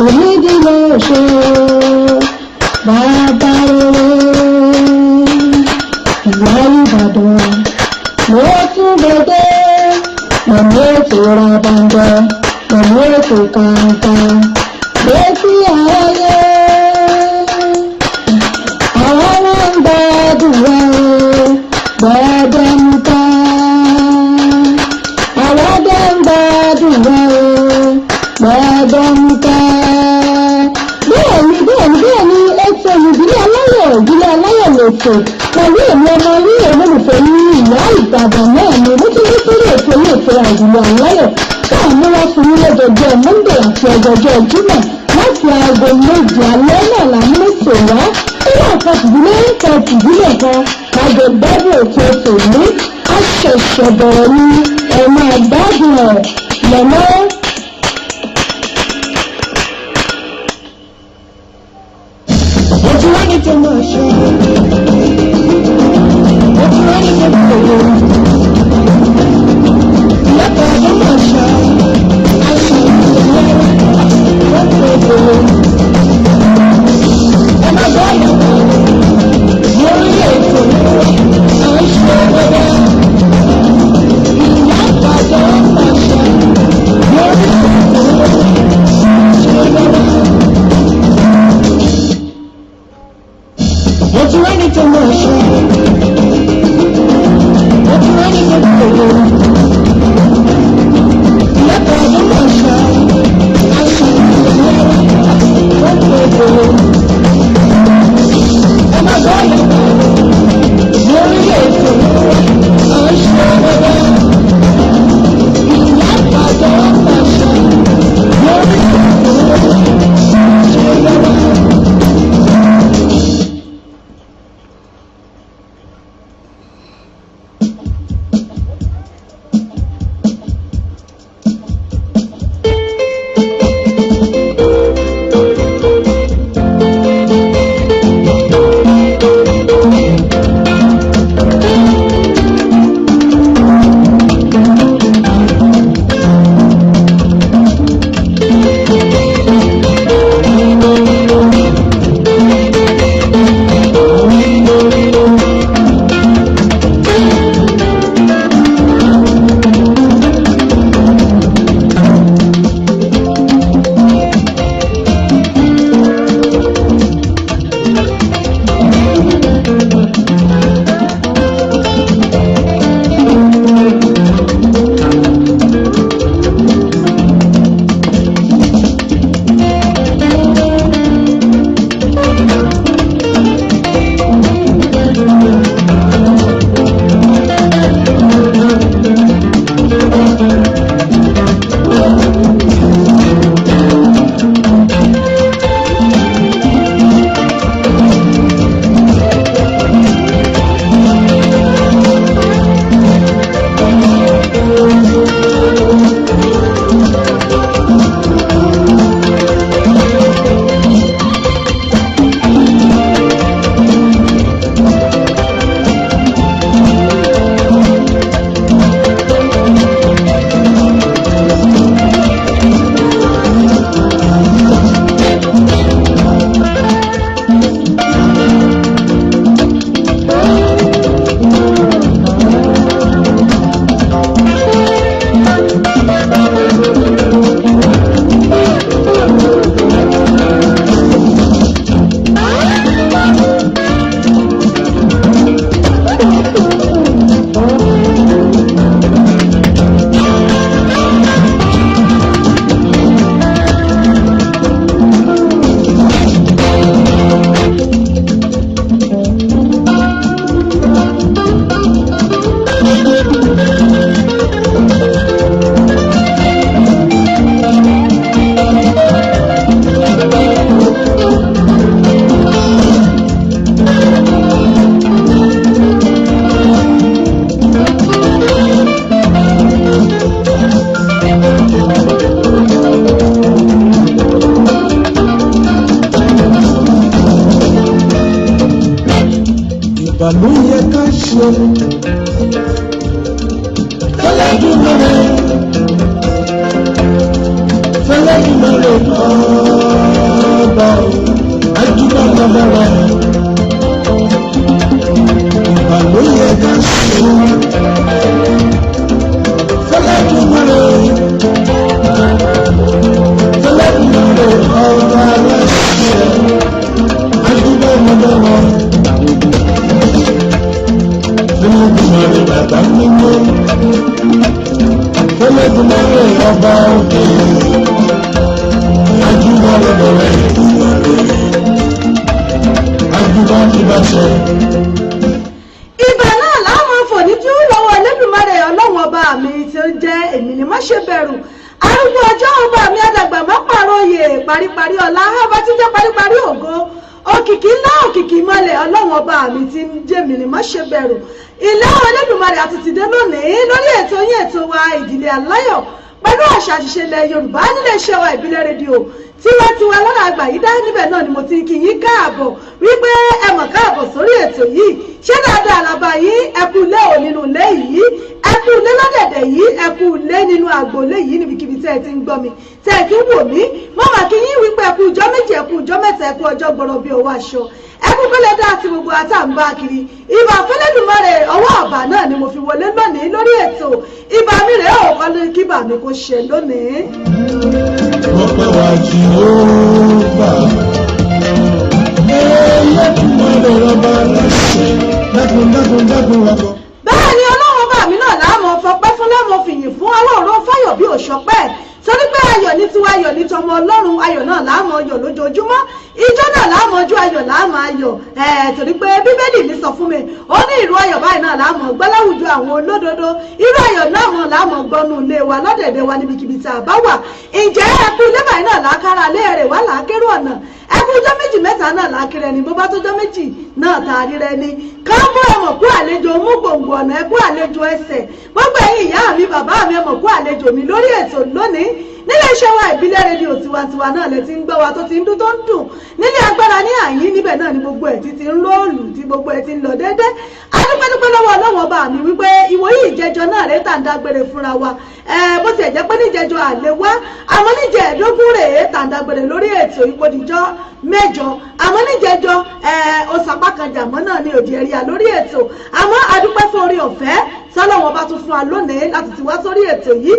Onídìí lè ṣe bàbá rere. Ìyá Ìbàdàn ló tún gbẹdẹ pẹ̀lú ètò rabandẹ, pẹ̀lú ètò kàǹkà létí aráyé. Àwọn wọn ń gbàdúrà o gbẹdẹmúká. Àwọn dẹ́ ń gbàdúrà o gbẹdẹmúká. Bẹ́ẹ̀ni, bẹ́ẹ̀ni, bẹ́ẹ̀ni, ètò Ìdílé Aláyọ̀, Ìdílé Aláyọ̀ lètò pẹ̀lú èmi ọmọ rí olólùfẹ́ ní Ìyá Ìbàdàn náà ni mo tún ní sórí ètò ilé ìtura Ìdílé Aláyọ̀ tá à ń múra fún yín lọ́jọ́jọ́ Monday àti ọjọ́jọ́ Jímọ̀ láti aago 7 alẹ́ náà là ń mẹ́sàn wá nínú àkàn tìdílé kan tìdílé kan kájọ gbádùn ètò tòní. Àṣẹ̀ṣẹ̀ bẹ̀rẹ̀ ní, ẹ̀ máa gbádùn ẹ̀ lọ́nà. Mo ti wá ní tó máa ṣe. Mo ti wá ní tó máa wò. Ìyàtọ̀ ọdún máa ṣe. Aṣọ ìṣẹ̀lẹ̀ wọ́n ti bèrè. Ẹ má gbọ́ ìyàtọ̀ lórí ètò à ń ṣe ọgbẹ́. Ìyá Ìbàdàn máa ṣe lórí ètò ṣe ọgbẹ́. Mo ti wá ní tó máa ṣe. Mo ti wá ní tó máa wò. Ìyàtọ̀ ọdún máa ṣe. Aṣọ ìṣẹ̀lẹ̀ wọ́n ti bèrè. Ẹ má gbọ́ ìyàtọ̀ lórí ètò à ń ṣe ọgbẹ́. Ìyá Ìbàdàn máa ṣe lórí ètò ṣe ọgbẹ́. Ìbà ló yẹ ká ṣe. Fẹlẹ́dùmarè, Fẹlẹ́dùmarè. Ajúbà lọ́dọ̀ rẹ̀. Ìbà ló yẹ ká ṣe. F'Ẹlẹ́dùmarè. F'Ẹlẹ́dùmarè ọba aláṣẹ. Ajúbà lọ́dọ̀ rẹ̀. F'Ẹlẹ́dùmarè bàbá mímọ́. F'Ẹlẹ́dùmarè ọba òkè. Ajúbà lọ́dọ̀ rẹ̀ Èdùmàrè. Ajúbà ìbà ṣẹ. Ibà náà láwọn fòníjú lọ́wọ́ Ẹlẹ́dùmarè, Ọlọ́run ọba mi tí ó jẹ́ èmi ni má ṣe bẹ̀rù, arúgbó ọjọ́, ọba mi àdàgbà má pààrọ̀ oyè, paríparí ọlá, ọba tí jẹ́ paríparí ògo, òkìkí ńlá, òkìkí mọ́lẹ̀, Ọlọ́run ọba mi tí ń jẹ́ mi ni má ṣe bẹ̀rù. Ilé Ẹlẹ́dùmarè àtúntìdé lónìí lórí ètò yín, ètò wa, Ìdílé Aláyọ̀, pẹ̀lú àṣà àṣìṣe ilẹ̀ Yorùbá nílé iṣẹ́ wa, Ìbílẹ̀ Rédíò Tiwantiwa lọ́nà àgbà yìí dá. Níbẹ̀ náà ni mo ti ń kí yín káàbọ̀ wípé ẹ mọ̀ káàbọ̀ sórí ètò yìí. Ṣé dáadáa làbà yín? Ẹ kú ilé ò nínú ilé yìí, ẹ kú ilé lọ́dẹ̀dẹ̀ yìí, ẹ kú ilé nínú agboolé yìí, níbikíbi tẹ́ ẹ ti ń gbọ́ mi, tẹ́ ẹ ti ń wò mí. Mo mà kí yín wípé ẹ kú ọjọ́ 2, ẹ kú ọjọ́ 3, ẹ kú ọjọ́ gbọ́rọ̀ bí owó aṣọ, ẹ kú pẹ́lẹ́ dá àti gbogbo àtàǹbá kiri. Ìbà f'Ẹlẹ́dùmarè, ọwọ́ ọ̀bà náà ni mo fi wọlé lónìí lórí ètò. Ìbà mi rèé ò kọ́ kí bà mí kò ṣe lónìí. Ọpẹ́ wa Jèhófà. Ẹlẹ́dùmarè ọba aláṣẹ. Dákun dákun dákun ọkọ. Bẹ́ẹ̀ ni, Ọlọ́run ọba mi náà láàmú fọpẹ́ fún, láàmú fìyìn fún. Ọlọ́run fáyọ̀ bí òṣọpẹ́, torí pé ayọ̀ ní tiwa, ayọ̀ ní tọmọ Ọlọ́run. Ayọ̀ náà láàmú ọyọ̀ lójoojúmọ́, ijó náà láàmú ọjọ́, ayọ̀ láàmú ayọ̀ ẹ̀, torí pé Bíbélì mi sọ fún mi, ó ní ìró ayọ̀ báyìí náà láàmú gbọ́ láwùjọ àwọn olódodo. Irú ayọ̀ náà mọ̀ láàmú gbọ́nú ilé wa, lọ́dẹ̀dẹ̀ wa, níbikíbi tá a bá wà. Ǹjẹ́ ẹkú ilé báyìí náà làákàrà léèrè wá làákérò ọ̀nà, ẹkú ọjọ́ 2 3 náà làákéré ẹni, bó bá tọ́jọ́ 2 náà tá a ríra ẹni káàbọ̀. Ẹ̀mọ̀ kú àlejò mú gbòǹgbò ọ̀nà, ẹkú àlejò ẹsẹ̀. Gbogbo ẹ̀yin ìyá mi, bàbá mi, ẹ̀mọ̀ kú àlejò mi lórí ètò lónìí nílé iṣẹ́ wa, Ìbílẹ̀ Rédíò Tiwantiwa náà lẹ ti ń gbọ́ wa, tó ti ń dún, tó ń dùn nílé agbára ní àyín. Níbẹ̀ náà ni gbogbo ẹ̀ ti ń roll, tí gbogbo ẹ̀ ti ń lọ déédé. Adúpẹ́dúpẹ́ lọ́wọ́ Ọlọ́wọ́n ọba mi wípé ìwòyí ìjẹjọ náà rèé tà ń dágbére fúnra wa. Bó tiẹ̀ jẹ́ pé níjẹjọ àlè wá, àmọ́ níjẹ̀ẹ́dógún rèé tà ń dágbére lórí ètò ìpòdìjọ́ 8, àmọ́ níjẹjọ ọ̀sàpá kan jàmọ́ náà ní òdì ẹ̀ríà lórí ètò. Àmọ́ adúpẹ́ fún orí ọ̀fẹ́ sọlọ́wọ́n bá tún fún wa lónìí láti ti wá sórí ètò yìí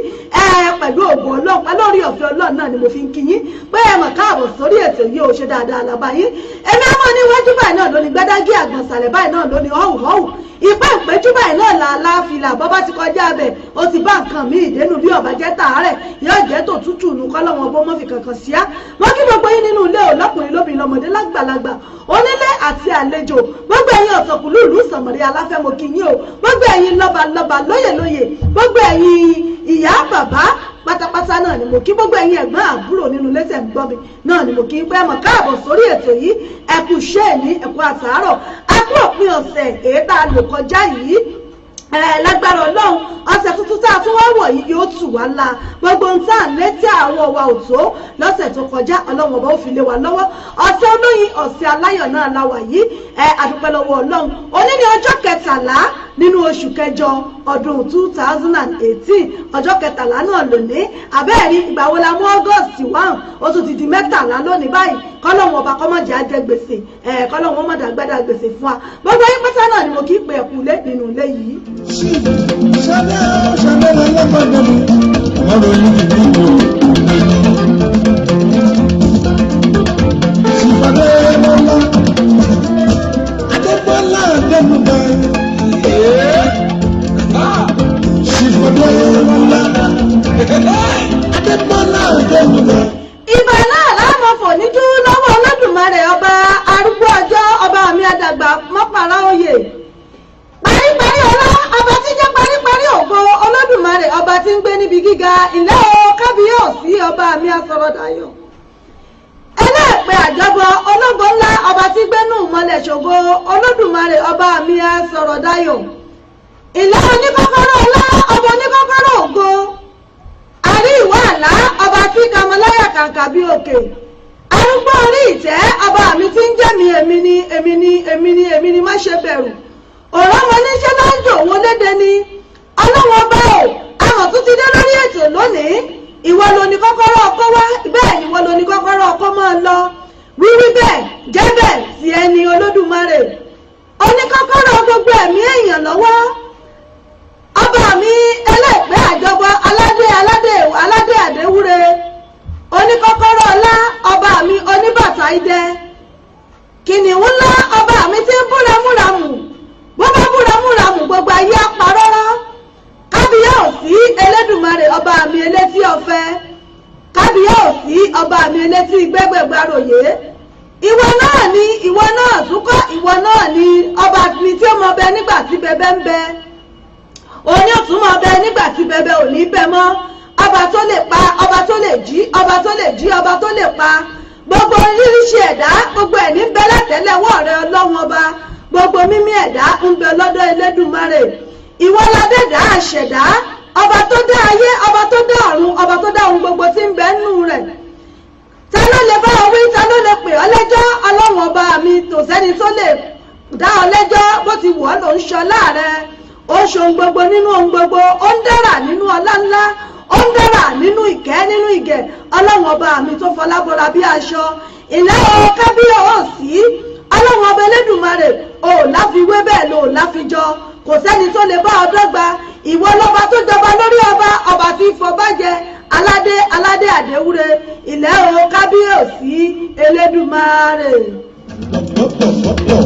pẹ̀lú ògùn Ọlọ́run, pẹ̀lú orí ọ̀fẹ́ Ọlọ́run náà ni mo fi ń kí yín pé ẹ mọ̀ káàbọ̀ sórí ètò yìí. Ò ṣe dáadáa làbá yín? Èmi àmọ́ níwájú báyìí náà lóní gbẹ́dágí àgbọ̀nsàlẹ̀ báyìí náà lóní họ́wù họ́wù ìpẹ́ ìpẹ́jú báyìí náà là láfìlà. Bọ́bá ti kọjá abẹ, ó ti bá nǹkan míì dénú. Bí ọ̀bà jẹ́ tààrẹ̀, yóò jẹ́ tó tútù nù kọ́lọ́wọ́n bó mọ́ fi kankan sí á. Wọ́n kí gbogbo yín nínú ilé ò, lọ́kùnrin, lóbìnrin, lọ́mọdé, lágbàlagbà, onílé àti àlejò, gbogbo ẹ̀yin ọ̀tọ̀kùlú ìlú sànmọ̀rí aláfẹ́, mo kí yín o. Gbogbo ẹ̀yin lọ́ba lọ́ba, lóyè lóyè, gbogbo ẹ̀yin ìyá bàbá pátápátá náà ni mo kí. Gbogbo ẹ̀yin ẹ̀gbọ́n àbúrò nínú lẹ́sẹ̀ ń gbọ́ mi náà ni mo kí pé mọ̀ káàbọ̀ sórí ètò yìí. Ẹ kú iṣẹ́ ní, ẹ kú àtàárọ̀, ẹ kú òpin ọ̀sẹ̀ èyí tá a lò kọjá yìí. Lágbára Ọlọ́run, ọ̀sẹ̀ tuntun tá a tún wá wọ̀ yìí yóò tù wá la. Gbogbo ohun tá à ń létí àwọn wa ò tó lọ́sẹ̀ tó kọjá, Ọlọ́run ọba ó fi lé wa lọ́wọ́. Ọ̀sẹ̀ olóyin, ọ̀sẹ̀ aláyọ̀ náà la wà yìí. Àdúpẹ́ lọ́wọ́ Ọlọ́run. Òní ní ọjọ́ 13 nínú oṣù kẹjọ ọdún 2018. Ọjọ́ 13 náà lónìí. Àbẹ́ẹ̀rí ìgbà wo la mú August 1? Ó tún ti di 13 lónìí báyìí. Kọ́lọ́hún ọba kọ́mọ̀jì á jẹ gbèsè ẹ̀, kọ́lọ́hún ọmọdé àgbàdà gbèsè fún wa. Gbogbo yín pátá náà ni mo kì í pe ẹ̀kú lé nínú ilé yìí. Ṣadé ṣadé lọ́lọ́pàá mi, ọmọdé onídìrí mi ò. Ṣìpàdé mọ́lá, Adébọ́lá Adébúgbà. Ṣìpàdé mọ́lá, Adébọ́lá Adébúgbà. Ibà náà láàmú fòníjú lọ́wọ́ Olódùmarè, ọba arúgbó ọjọ́, ọba mi àdàgbà mọ́pàrá oyè, paríparí ọlá, ọba tí jẹ́ paríparí ògo, Olódùmarè, ọba tí ń gbé níbi gíga. Ilé o, kábíyèsí, ọba mi asọ̀rọ̀dayọ̀, ẹlẹ́ẹ̀pẹ́ àjọbọ, ológo ńlá, ọba tí gbénú mọ́lẹ̀ ṣògo, Olódùmarè, ọba mi asọ̀rọ̀dayọ̀. Ilé oníkọ́kọ́rọ́ ọlá, ọba oníkọ́kọ́rọ́ ògo, àrí ìwà àlá, ọba tí kamọláyà kàǹkà bí òkè, arúgbó orí ìtẹ́, ọba mi tí ń jẹ́ mi, èmi ni, èmi ni, èmi ni, èmi ni, má ṣe bẹ̀rù. Ọ̀rọ̀ wọn níṣẹ́ ló ń jò wọ́n léde ni. Ọlọ́wọ́n ọba o, àwọn tún ti dé lórí ètò lónìí. Ìwọ ló ní kọ́kọ́rọ́ ọkọ wá, bẹ́ẹ̀ ni ìwọ ló ní kọ́kọ́rọ́ ọkọ máa lọ. Wí Tiẹ̀ ni Olódùmarè, oníkọ́kọ́rọ́ gbogbo ẹ̀mí èèyàn lọ́wọ́. Ọba mi ẹlẹ́pẹ́ àjọbọ, aládé, aládé, aládé àdéwúre, oníkọ́kọ́rọ́ ọlá, ọba mi oníbàtà idẹ, kìnìún ńlá, ọba mi tí ń búramúramù. Bó bá búramúramù, gbogbo ayé apárọ́rọ́. Kábíyèsí Elédùmarè, ọba mi elétí ọ̀fẹ́. Kábíyèsí, ọba mi elétí gbẹgbẹgbàròyé. Ìwọ náà ni, ìwọ náà túkọ́, ìwọ náà ni ọba mi tí ó mọ bẹ nígbà tí bẹbẹ ń bẹ, òní ò tún mọ bẹ nígbà tí bẹbẹ ò ní bẹ mọ́. Ọba tó lè pa, ọba tó lè jí, ọba tó lè jí, ọba tó lè pa. Gbogbo oríṣiríṣi ẹ̀dá, gbogbo ẹ̀ ní bẹ látẹ́lẹwọ́ rẹ, Ọlọ́run Ọba. Gbogbo mímí ẹ̀dá ń bẹ lọ́dọ̀ Elédùmarè. Ìwọ ládẹ́dá àṣẹ̀dá, ọba tó dá ayé, ọba tó dá ọ̀run, ọba tó dá ohun gbogbo tí ń bẹ nínú rẹ̀. Ta ló lè bá ọ wí? Ta ló lè pè ọ́ lẹ́jọ́? Ọlọ́run Ọba mi, tò sẹ́ni tó lè dá ọ lẹ́jọ́. Bó ti wù ọ́ ló ń ṣọlá rẹ. Ó ń ṣohun gbogbo nínú ohun gbogbo, ó ń dára nínú ọlá ńlá, ó ń dára nínú ìkẹ́, nínú ìgẹ̀. Ọlọ́run Ọba mi tó fọlábọ́ra bí aṣọ ìlẹ́ o. Kábíyèsí, Ọlọ́run Ọba Elédùmarè, ò láfiwé, bẹ́ẹ̀ ló láfijọ́. Kò sẹ́ni tó lè bá ọ dọ́gba. Ìwọ lọ́ba tó jọba lórí ọba, ọba tí fọba jẹ, aládé, aládé àdéwúre. Ilẹ̀ o, kábíyèsí Elédùmarè. Pọ̀pọ̀pọ̀pọ̀pọ̀.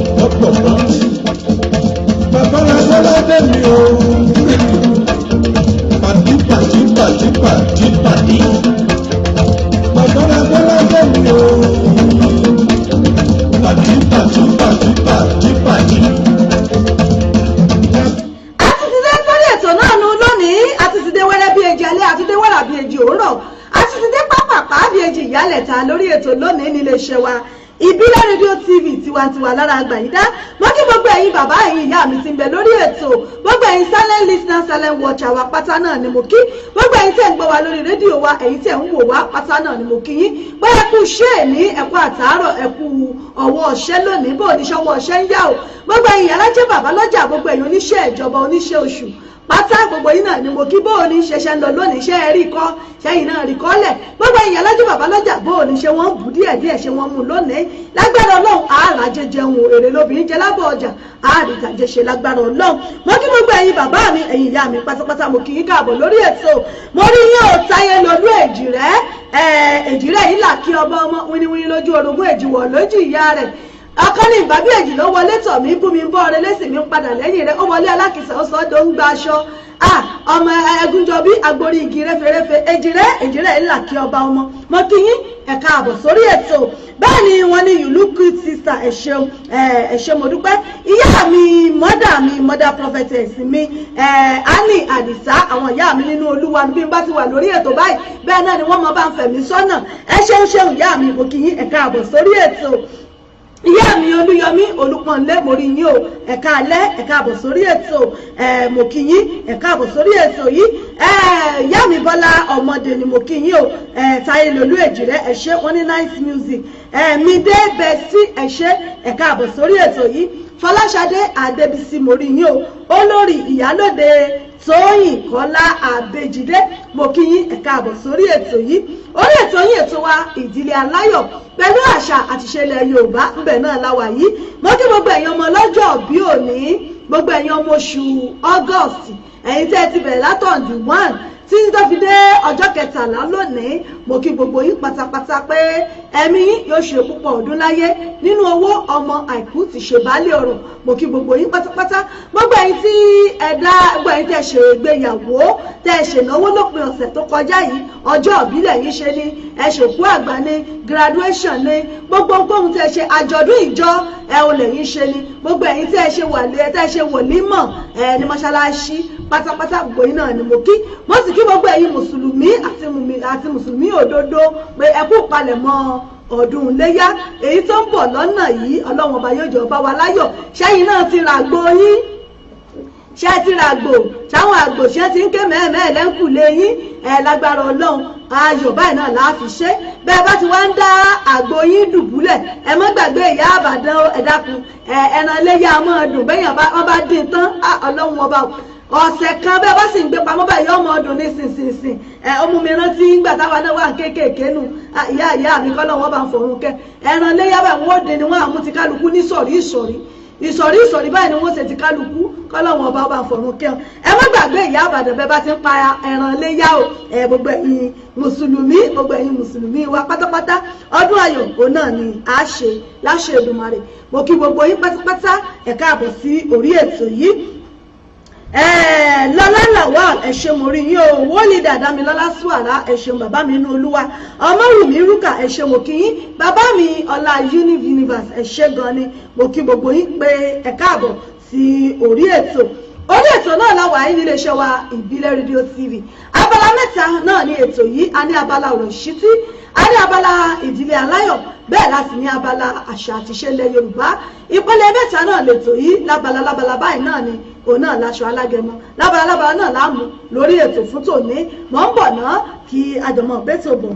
Bàbá Bọ́lá mi o. Pàdí pàdí pàdí pàdí pàdí. Bàbá Bọ́lá mi o. Pàdí pàdí pàdí pàdí pàdí. A ti ti dé sórí ètò náà nu lónìí. A ti ti dé wẹ́rẹ́ bí ejì alẹ́, àti dé wẹ́rẹ́ bí ejì òwúrọ̀, a ti ti dé pápápá bí ejì ìyálẹ̀ta lórí ètò lónìí nílé iṣẹ́ wa, Ìbílẹ̀ Rédíò TV, tiwantiwa lára àgbàyídá. Mo kí gbogbo ẹ̀yin bàbá, ẹ̀yin ìyá mi ti ń bẹ lórí ètò, gbogbo ẹ̀yin silent listener, silent watcher wa pátá náà ni mo kí. Gbogbo ẹ̀yin tẹ̀ ń gbọ́ wa lórí rédíò wa, ẹ̀yin tẹ̀ ń wò wá pátá náà ni mo kí yín. Bóyá kú ṣé ní ẹ̀kú àtàárọ̀, ẹ̀kú ọwọ́ ọ̀ṣẹ́ lónìí, bó oníṣọ́wọ́ ọ̀ṣẹ́ ń yá o. Gbogbo ẹ̀yin alájẹ́, bàbá lọ́jà, gbogbo ẹ̀yin oníṣẹ́ ìjọba, oníṣẹ́ oṣù pátá, gbogbo yín náà ni mo kí. Bó o ní ṣẹṣẹ ń lọ lónìí? Ṣé ẹ rí kọ́ ṣẹ́yìn náà rí kọ́lẹ̀? Gbogbo ẹ̀yin alájẹ́, bàbá lọ́jà, bó o ní ṣe wọ́n bù díẹ̀ díẹ̀, ṣe wọ́n mú lónìí? Lágbára Ọlọ́run, àárà jẹjẹun, èrè lóbìnrin jẹ lábọ̀ ọjà, àárìtà jẹṣe lágbára Ọlọ́run. Mo kí gbogbo ẹ̀yin bàbá mi, ẹ̀yin ìyá mi pátápátá, mo kí yín káàbọ̀ lórí ètò. Mo rí yín ò táyé lolú èjì rẹ, èjì rẹ yìí là kí ọba ọmọ wíníwíní lójú orogún, èjì wọ̀ lójú ìyá rẹ̀. Ọkàn ní ìbábí èjì ló wọlé tọ̀ mí, bú mi ń bọ́ ọrẹ lẹ́sìn mi ń padà lẹ́yìn rẹ̀. Ó wọlé alákìsà, ó sọ ọ́ tó ń gba aṣọ ọmọ ẹgúnjọbí agbórí igi rẹ́fẹ̀rẹ́fẹ̀. Èjì rẹ̀, èjì rẹ̀ ńlá kí ọba ọmọ. Mo kí yín, ẹ káàbọ̀ sórí ètò. Bẹ́ẹ̀ ni wọ́n ní, "You look good, sister." Ẹ ṣeun, ẹ ṣé, mo dúpẹ́. Ìyá mi, mother mi, mother prophetess mi, Annie Àdìsá, àwọn ìyá mi nínú Olúwa, bí n bá ti wà lórí ètò báyìí, bẹ́ẹ̀ náà ni wọ́n mọ bá ń fẹ̀mí sọ́nà. Ẹ ṣeun ṣeun, ìyá mi, mo kí yín, ẹ káàbọ̀ sórí ètò. Ìyá mi Olúyọmí Olúpọ̀nlé, mo rí yín o, ẹ káalẹ́, ẹ káàbọ̀ sórí ètò. Ẹ mo kí yín, ẹ káàbọ̀ sórí ètò yìí. Ẹ ìyá mi Bọ́lá Ọmọdé ni mo kí yín o. Ẹ Táyé Lolú Èjìrẹ́, ẹ ṣé. Wọ́n ní nice music. Ẹ mi dé bẹ́ẹ̀ sí, ẹ ṣé, ẹ káàbọ̀ sórí ètò yìí. Fọláṣadé Adébísí, mo rí yín o. Olórí Ìyálòde Tóyìn Kọ́lá Àbèjìdé, mo kí yín, ẹ káàbọ̀ sórí ètò yìí. Orí ètò yín, ètò wa, Ìdílé Aláyọ̀, pẹ̀lú àṣà àti ìṣẹ̀lẹ̀ Yorùbá ńbẹ̀ náà la wà yìí. Mo kí gbogbo ẹ̀yin ọmọ ọlọ́jọ́ bí òní, gbogbo ẹ̀yin ọmọ oṣù August, ẹ̀yin tẹ́ ẹ ti bẹ̀rẹ̀ látọ̀ǹdì 1 títí tó fi dé ọjọ́ 13 lónìí. Mo kí gbogbo yín pátápátá pé ẹ̀mí yín yóò ṣe púpọ̀ ọdún láyé nínú owó, ọmọ, àìkú ti ṣe baálé ọ̀rọ̀. Mo kí gbogbo yín pátápátá. Gbogbo ẹ̀yin tí ẹ̀dá, gbogbo ẹ̀yin tẹ́ ṣe ìgbéyàwó, tẹ́ ṣènáwó lópin ọ̀sẹ̀ tó kọjá yìí, ọjọ́ ìbílẹ̀ yín ṣe ni, ẹ ṣòkú àgbà ni, graduation ni, gbogbo ohunkóhun tẹ́ ṣe, àjọ̀dún ìjọ ẹ ò lè yín ṣe ni, gbogbo ẹ̀yin tẹ́ ṣe wàlẹ́, tẹ́ ṣe wòlímọ̀ ẹ ní mọ́ṣáláṣí pátápátá, gbogbo yín náà ni mo kí. Mo sì kí gbogbo ẹ̀yin mùsùlùmí àti mùsùlùmí òdodo pé ẹ kú palẹ̀mọ́ ọdún iléyá èyí tó ń bọ̀ lọ́nà yìí. Ọlọ́run Ọba yóò jọ bá wa láyọ̀. Ṣẹ́yìn náà ti ràgbò yín? Ṣé ti ràgbò? Ṣáwọn àgbò ṣé ti ń ké mẹ́ẹ̀mẹ́ẹ̀ lẹ́ńkùlé yín? Ẹ lágbára Ọlọ́run, ayọ̀ báyìí náà láà fi ṣe. Bẹ́ẹ̀ bá ti wá ń dá àgbo yín dùbúlẹ̀, ẹ má gbàgbé ìyá Àbàdàn. Ẹ dákun, ẹ ẹran iléyà máa dùn bẹ́yàn wọ́n bá dín tán. Ọlọ́run Ọba. Ọ̀sẹ̀ kan bẹ́ẹ̀ bá sì ń gbé pamọ́ báyìí, ọmọ ọdún ní sínsìnsìn. Ẹ ọmọ mi rántí ńgbà táwa náà wà kéékèèké nù, ìyá ìyá mi kọ́ lọ́wọ́ bá ń fọ̀run kẹ́, ẹran léyà báyìí wọ́n ó dín ni, wọ́n àmú ti kálukú ní sọ̀rí ìsọ̀rí ìsọ̀rí ìsọ̀rí báyìí ni wọ́n ṣe ti kálukú, kọ́lọ́wọ́n ọba ọba fọ̀run kẹ́. Ẹ má gbàgbé ìyá Ìbàdàn bẹ́ẹ̀ bá ti ń pa ẹran léyà o. Ẹ gbogbo ẹ̀yin mùsùlùmí, gbogbo ẹ̀yin mùsùlùmí wa pátápátá, ọdún ayọ̀ òun náà ni a ṣe láṣẹ Èdùmàrè. Mo kí gbogbo yín pátápátá, ẹ káàbọ̀ sí orí ètò yìí. Lọ́lá Lawal, ẹ ṣé, mo rí yín o. Wọ́ọ̀lì dàdá mi lọ́lá Suara, ẹ ṣeun bàbá mi inú Olúwa. Ọmọwùmí Rúkà, ẹ ṣé, mo kí yín. Bàbá mi Ọlá Universe, ẹ ṣé gan ni. Mo kí gbogbo yín pé ẹ káàbọ̀ sí orí ètò. Orí ètò náà la wà yín nílé iṣẹ́ wa, Ìbílẹ̀ Rédíò TV. Abala mẹ́ta náà ní ètò yìí. A ní abala ọ̀rọ̀ ìṣítí, a ní abala ìdílé aláyọ̀, bẹ́ẹ̀ láti ní abala àṣà àti ìṣe ilẹ̀ Yorùbá. Ìpele mẹ́ta náà lètò yìí. Lábala lábala báyìí náà ni òun náà láṣọ alágẹmọ, lábala lábala náà láàmú lórí ètò fún tòní. Mọ̀ ń bọ̀ náà kí àjọmọ̀ bẹ́tò bọ̀.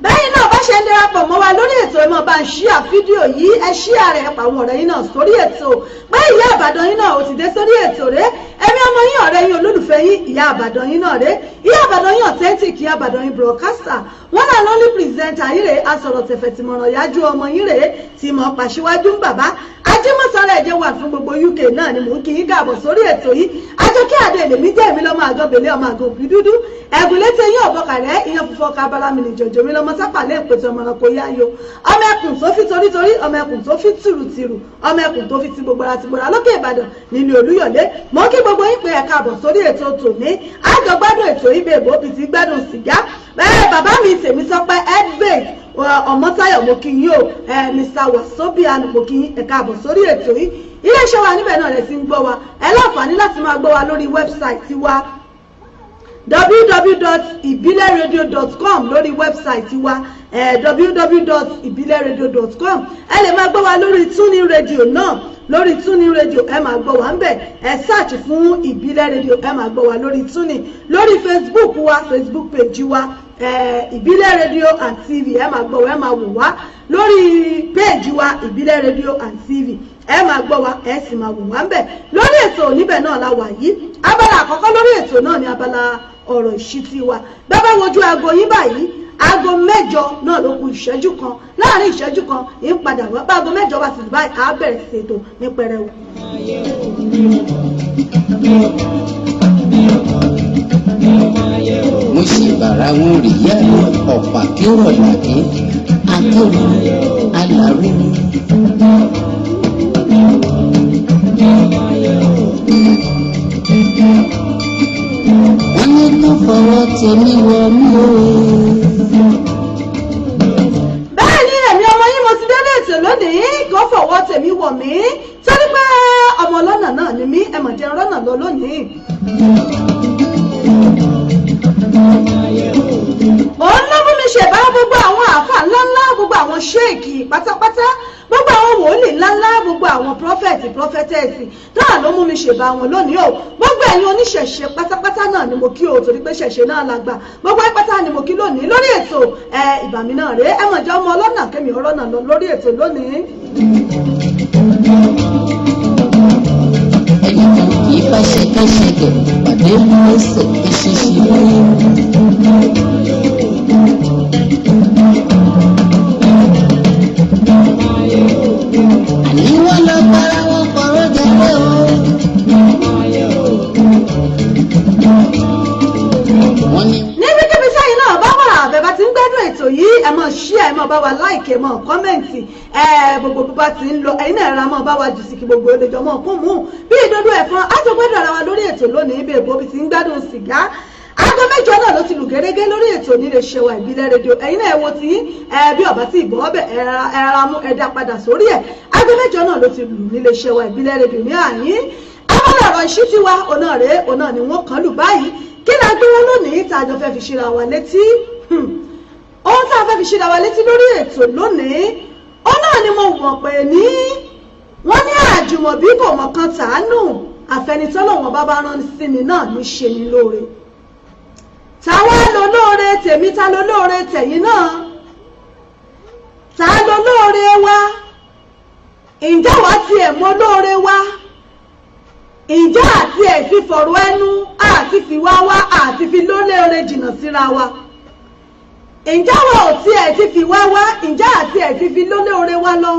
Bẹ́yìn náà bá ṣe ń darapọ̀ mọ́ wa lórí ètò, ẹ máa bá ń share fídíò yìí, ẹ share rẹ̀, pa àwọn ọ̀rẹ́ yín náà sórí ètò pé ìyá Ìbàdàn yín náà ò ti dé sórí ètò rẹ̀. Ẹ̀mí ọmọ yín, ọ̀rẹ́ yín, olólùfẹ́ yín, ìyá Ìbàdàn yín náà rẹ̀, ìyá Ìbàdàn yín authentic, ìyá Ìbàdàn yín broadcaster, wọ́n náà lọ́ní presenter yín rèé, asọ̀rọ̀ tẹ̀fẹ̀tìmọ̀ràn yájú ọmọ yín rèé tí mọ̀ pàṣíwájú ń bàbá ajímọ̀sára ẹ̀jẹ̀ wà fún gbogbo UK náà ni mò ń kí yín káàbọ̀ sórí ètò yìí. Àjọkẹ́ Àdé lèmi jẹ́, èmi lọ́mọ àgọ́ bèlé, ọmọ àgọ́ òbí dúdú, ẹ̀gùn létí eyín ọ̀bọ̀kàrẹ́, ìyẹn funfun ọkọ̀ abala mi nìjọ̀jọ̀ mi lọ́mọ sápàlẹ̀ ìpètè ọmọ ẹranko yáyò, ọmọ ẹkùn tó fi torítorí, ọmọ ẹkùn tó fi tìrùtìrù, ọmọ ẹkùn tó fi ti gbogbo ara ti gbogbo ara lókè Ìbàdàn nílùú Olúyọ̀lé. Mọ́ kí gbogbo yín pé ẹ káàbọ̀ sórí ètò tòní. Àjọ gbádùn ètò yìí bèbò bí ti gbádùn sìgá. Bẹ́ẹ̀ bàbá mi tèmi sọpẹ́ Edwin Ọmọtáyọ̀, mo kí yín o. Mr Wasobian, mo kí yín, ẹ káàbọ̀ sórí ètò yìí. Iléeṣẹ́ wa níbẹ̀ náà rẹ̀ ti ń gbọ́ wa. Ẹ láǹfààní láti máa gbọ́ wa lórí website wa, www.ibileradio.com, lórí website wa, www.ibileradio.com. Ẹ lè máa gbọ́ wa lórí TuneIn Radio náà. Lórí TuneIn Radio, ẹ máa gbọ́ wa ń bẹ̀. Ẹ search fún Ìbílẹ̀ Radio, ẹ máa gbọ́ wa lórí TuneIn. Lórí Facebook wa, Facebook page wa, Ìbílẹ̀ Radio and TV, ẹ máa gbọ́ wa, ẹ máa wò wá lórí page wa, Ìbílẹ̀ Radio and TV. Ẹ máa gbọ́ wa, ẹ sì máa wò wá ń bẹ̀. Lórí ètò níbẹ̀ náà la wà yìí. Abala àkọ́kọ́ lórí ètò náà ni abala ọ̀rọ̀ ìṣítí wa. Bẹ́ẹ̀ bá wojú aago yín báyìí, aago 8 náà ló kù ìṣẹ́jú kan. Láàrin ìṣẹ́jú kan ń padà wá. Bá aago 8 bá ti lù báyìí, á bẹ̀rẹ̀ sí ètò ní pẹrẹu. Mo sì bàrà wọn rí yá ọ̀pá kí ó rọ̀ làkè akéwì aláró. Wọ́n ní kó fọwọ́ tèmi wọ mí o. Bẹ́ẹ̀ ni, èmi ọmọ yín, mo ti dé ní ètò lónìí. Kó fọwọ́ tèmi wọ̀ mí, torí pé ọmọ ọlọ́nà náà ni mí. Ẹ mọ̀ jẹun rọ́nà lọ lónìí. Òun ló mú mi ṣèbá gbogbo àwọn àáfàá ńláńlá, gbogbo àwọn ṣéèkì pátápátá, gbogbo àwọn wòlíì ńláńlá, gbogbo àwọn prophet, prophetess náà ló mú mi ṣèbá wọn lónìí o. Gbogbo ẹ̀yin oníṣẹ̀ṣe pátápátá náà ni mo kí o, torí pé ṣẹ̀ṣe náà la gbà. Gbogbo ẹ̀ pátá ni mo kí lónìí lórí ètò. Ẹ ìbàmí náà rèé. Ẹ mọ̀ jẹ́ ọmọ ọlọ́nà kẹ́mi ọ̀rọ̀ náà lọ lórí ètò lónìí. Ẹnìkan kì í bá ṣẹ̀kẹ̀ṣẹ̀kẹ̀ pàdé lẹ́sẹ̀ eṣinṣin lóyún. Àní wọ́n lọ para wọn kọ̀rọ̀ jẹrẹ o. Wọ́n ní. Níbikíbi sẹ́yìn náà bá wà, bẹ́ẹ̀ bá ti ń gbádùn ètò yìí, ẹ máa share, ẹ máa bá wa like, ẹ máa comment, ẹ gbogbo bó bá ti ń lọ, ẹ̀yin náà ra máa bá wa jù sí kí gbogbo olèjọ mọ́ kún mú bí ìdodo ẹ̀fọn. Á tó gbádùn ara wa lórí ètò lónìí bí èbó bí ti ń gbádùn sìgá. Aago 8 náà ló ti lù gẹ́gẹ́ lórí ètò nílé ṣe wa, Ìbílẹ̀ Rédíò. Ẹ̀yin náà ẹ wo ti ẹ bí ọ̀bá tí ìbọn ọbẹ̀ ẹ ra mú ẹ̀dá padà sórí ẹ̀. Aago 8 náà ló ti lù nílé ṣe wa, Ìbílẹ̀ Rédíò ní àyín. Abala Lábọ́lá ọ̀rọ̀ ìṣítí wa ọ̀nà rèé, ọ̀nà ni wọ́n kàn lù báyìí. Kí la gbé wọn lónìí tá a jọ fẹ́ fi ṣíra wa létí? Ohun tá a fẹ́ fi ṣíra wa létí lórí ètò lónìí, ó náà ni mo mọ̀ pé ní wọ́n ní àjùmọ̀bí kò mọ̀ kan tàánù, àfẹnitọ́lọ́wọ́n bá bá rán sí ni náà ní ṣe ni lóore. Táwa lo lóore tèmi, ta lo lóore tẹ̀yìn náà, ta lo lóore wa? Ǹjẹ́ wàá tiẹ̀ mọ̀ lóore wa? Ǹjẹ́ àti ẹ̀ fi fọ̀rọ̀ ẹnu àti fi wá wá àti fi lólóore jìnnà síra wa? Ǹjẹ́ wa ò tiẹ̀ ti fi wá wá? Ǹjẹ́ àti ẹ̀ ti fi lólóore wa lọ?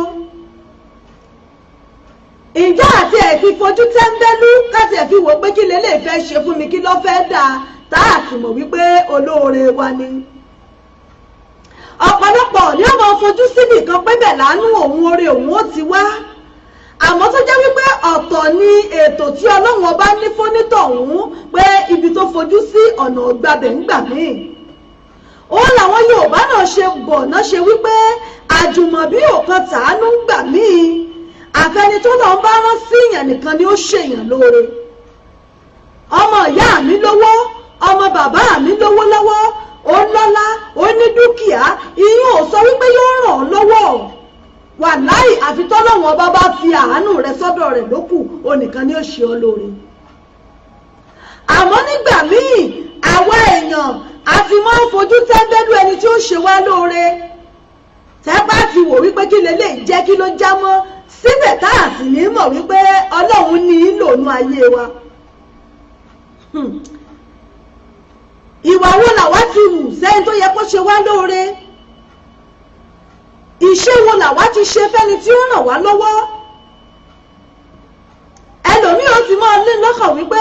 Ǹjẹ́ àti ẹ̀ ti fojú tẹ́ńbẹ́lú káti ẹ̀ fi wò pé kí lélẹ̀ fẹ́ ṣe fún mi, kí ló fẹ́ dà, tá a sì mọ̀ wípé olóore wa ni? Ọ̀pọ̀lọpọ̀ ni ó máa fojú síbì kan pé bẹ̀ lánú òun, oore òun ó ti wá, àmọ́ tó jẹ́ wípé ọ̀tọ̀ ni ètò tí Ọlọ́run Ọba ní fónítọ̀hún, pé ibi tó fojú sí ọ̀nà ọ̀gbàbẹ̀ ń gbà míì. Òun làwọn Yorùbá náà ṣe bọ̀ náà ṣe wípé àjùmọ̀bí ò kan tàánú ń gbà míì, àfẹni tó lọ ń bá rán síyàn nìkan ni ó ṣèyàn lóore. Ọmọ ìyá mi lówó, ọmọ bàbá mi lówó lọ́wọ́, ó lọ́lá, ó ní dúkìá, ìyún ò sọ wípé yóò ràn ọ́ lọ́wọ́. Wàláì, àfi tọ́lọ́wọ́n ọba bá fi àánú rẹ̀ sọ́dọ̀ rẹ̀ lókù, ó nìkan ni ó ṣe ọ́ lóore. Àmọ́ nígbà míì, àwa èèyàn a ti máa ń fojú tẹ́ńbẹ́lú ẹni tí ó ṣe wá lóore, tẹ́ bá ti wò wípé kí lélẹ̀ jẹ́, kí ló já mọ́ síbẹ̀, tá a sì ní mọ̀ wípé Ọlọ́run ní í lònú ayé wa. Ìwà wo làwa ti wù sẹ́yìn tó yẹ kó ṣe wá lóore? Ìṣe wo làwa ti ṣe fẹ́ni tí ó ràn wá lọ́wọ́? Ẹlòmíì ó ti máa lé lọ́kàn wípé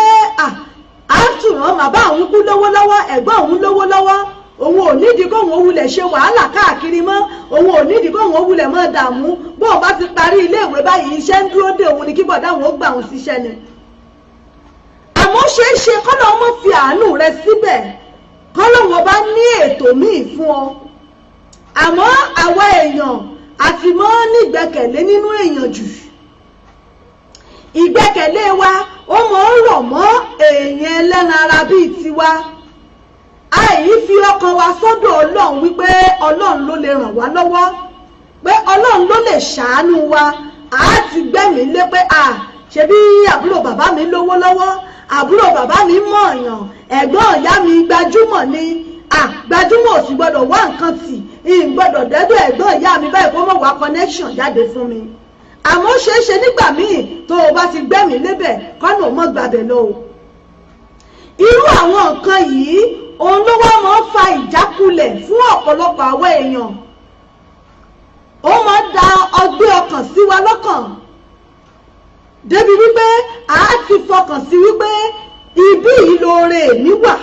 àtúrọ̀ bàbá òun kú lówó lọ́wọ́, ẹ̀gbọ́n òun lówó lọ́wọ́, òun ò nídìí kóun ó wulẹ̀ ṣe wàhálà káàkiri mọ́, òun ò nídìí kóun ó wulẹ̀ mọ́ dààmú. Bóun bá ti parí iléèwé báyìí, iṣẹ́ ń dúró dé òun ni, kí bọ̀dá òun ó gbà òun síṣẹ́ ni. Àmọ́ ṣeé ṣe kọ́lọ́ ọmọ fi àánú rẹ síbẹ̀, kọ́lọ́ wọn bá ní ètò míì fún ọ. Àmọ́ àwa èèyàn àti mọ́ nígbẹ́kẹ̀lé nínú èèyàn jù. Ìgbẹ́kẹ̀lé wa ó mọ̀ ń rọ̀ mọ́ èèyàn ẹlẹ́ran ara bíi tiwa. Àì fi ọkàn wa sọ́dọ̀ Ọlọ́run wípé Ọlọ́run ló lè ràn wá lọ́wọ́, pé Ọlọ́run ló lè ṣàánú wa. A ti gbẹ́mìí lé pé à ṣebí àbúrò bàbá mi lówó lọ́wọ́, àbúrò bàbá mi mọ̀ọ̀yàn, ẹ̀gbọ́n ìyá mi gbajúmọ̀ ni, à gbajúmọ̀ ò sì gbọ́dọ̀ wá nǹkan tì ń gbọ́dọ̀ dẹ́dọ̀ ẹ̀gbọ́n ìyá mi báyìí kó mọ̀ wá connection jáde fún mi. Àmọ́ ṣeé ṣe nígbà míì tó o bá ti gbẹ́mìí lébẹ̀, kọ́nà ò mọ̀ gbàbẹ̀ lọ o. Irú àwọn nǹkan yìí, òun ló wá máa ń fa ìjákulẹ̀ fún ọ̀pọ̀lọpọ̀ àwọn èèyàn. Ó máa ń da ọgbẹ́ ọkàn sí wa lọ́kàn débi wípé a ti fọkàn sí wípé ibí yìí lóore mi wà,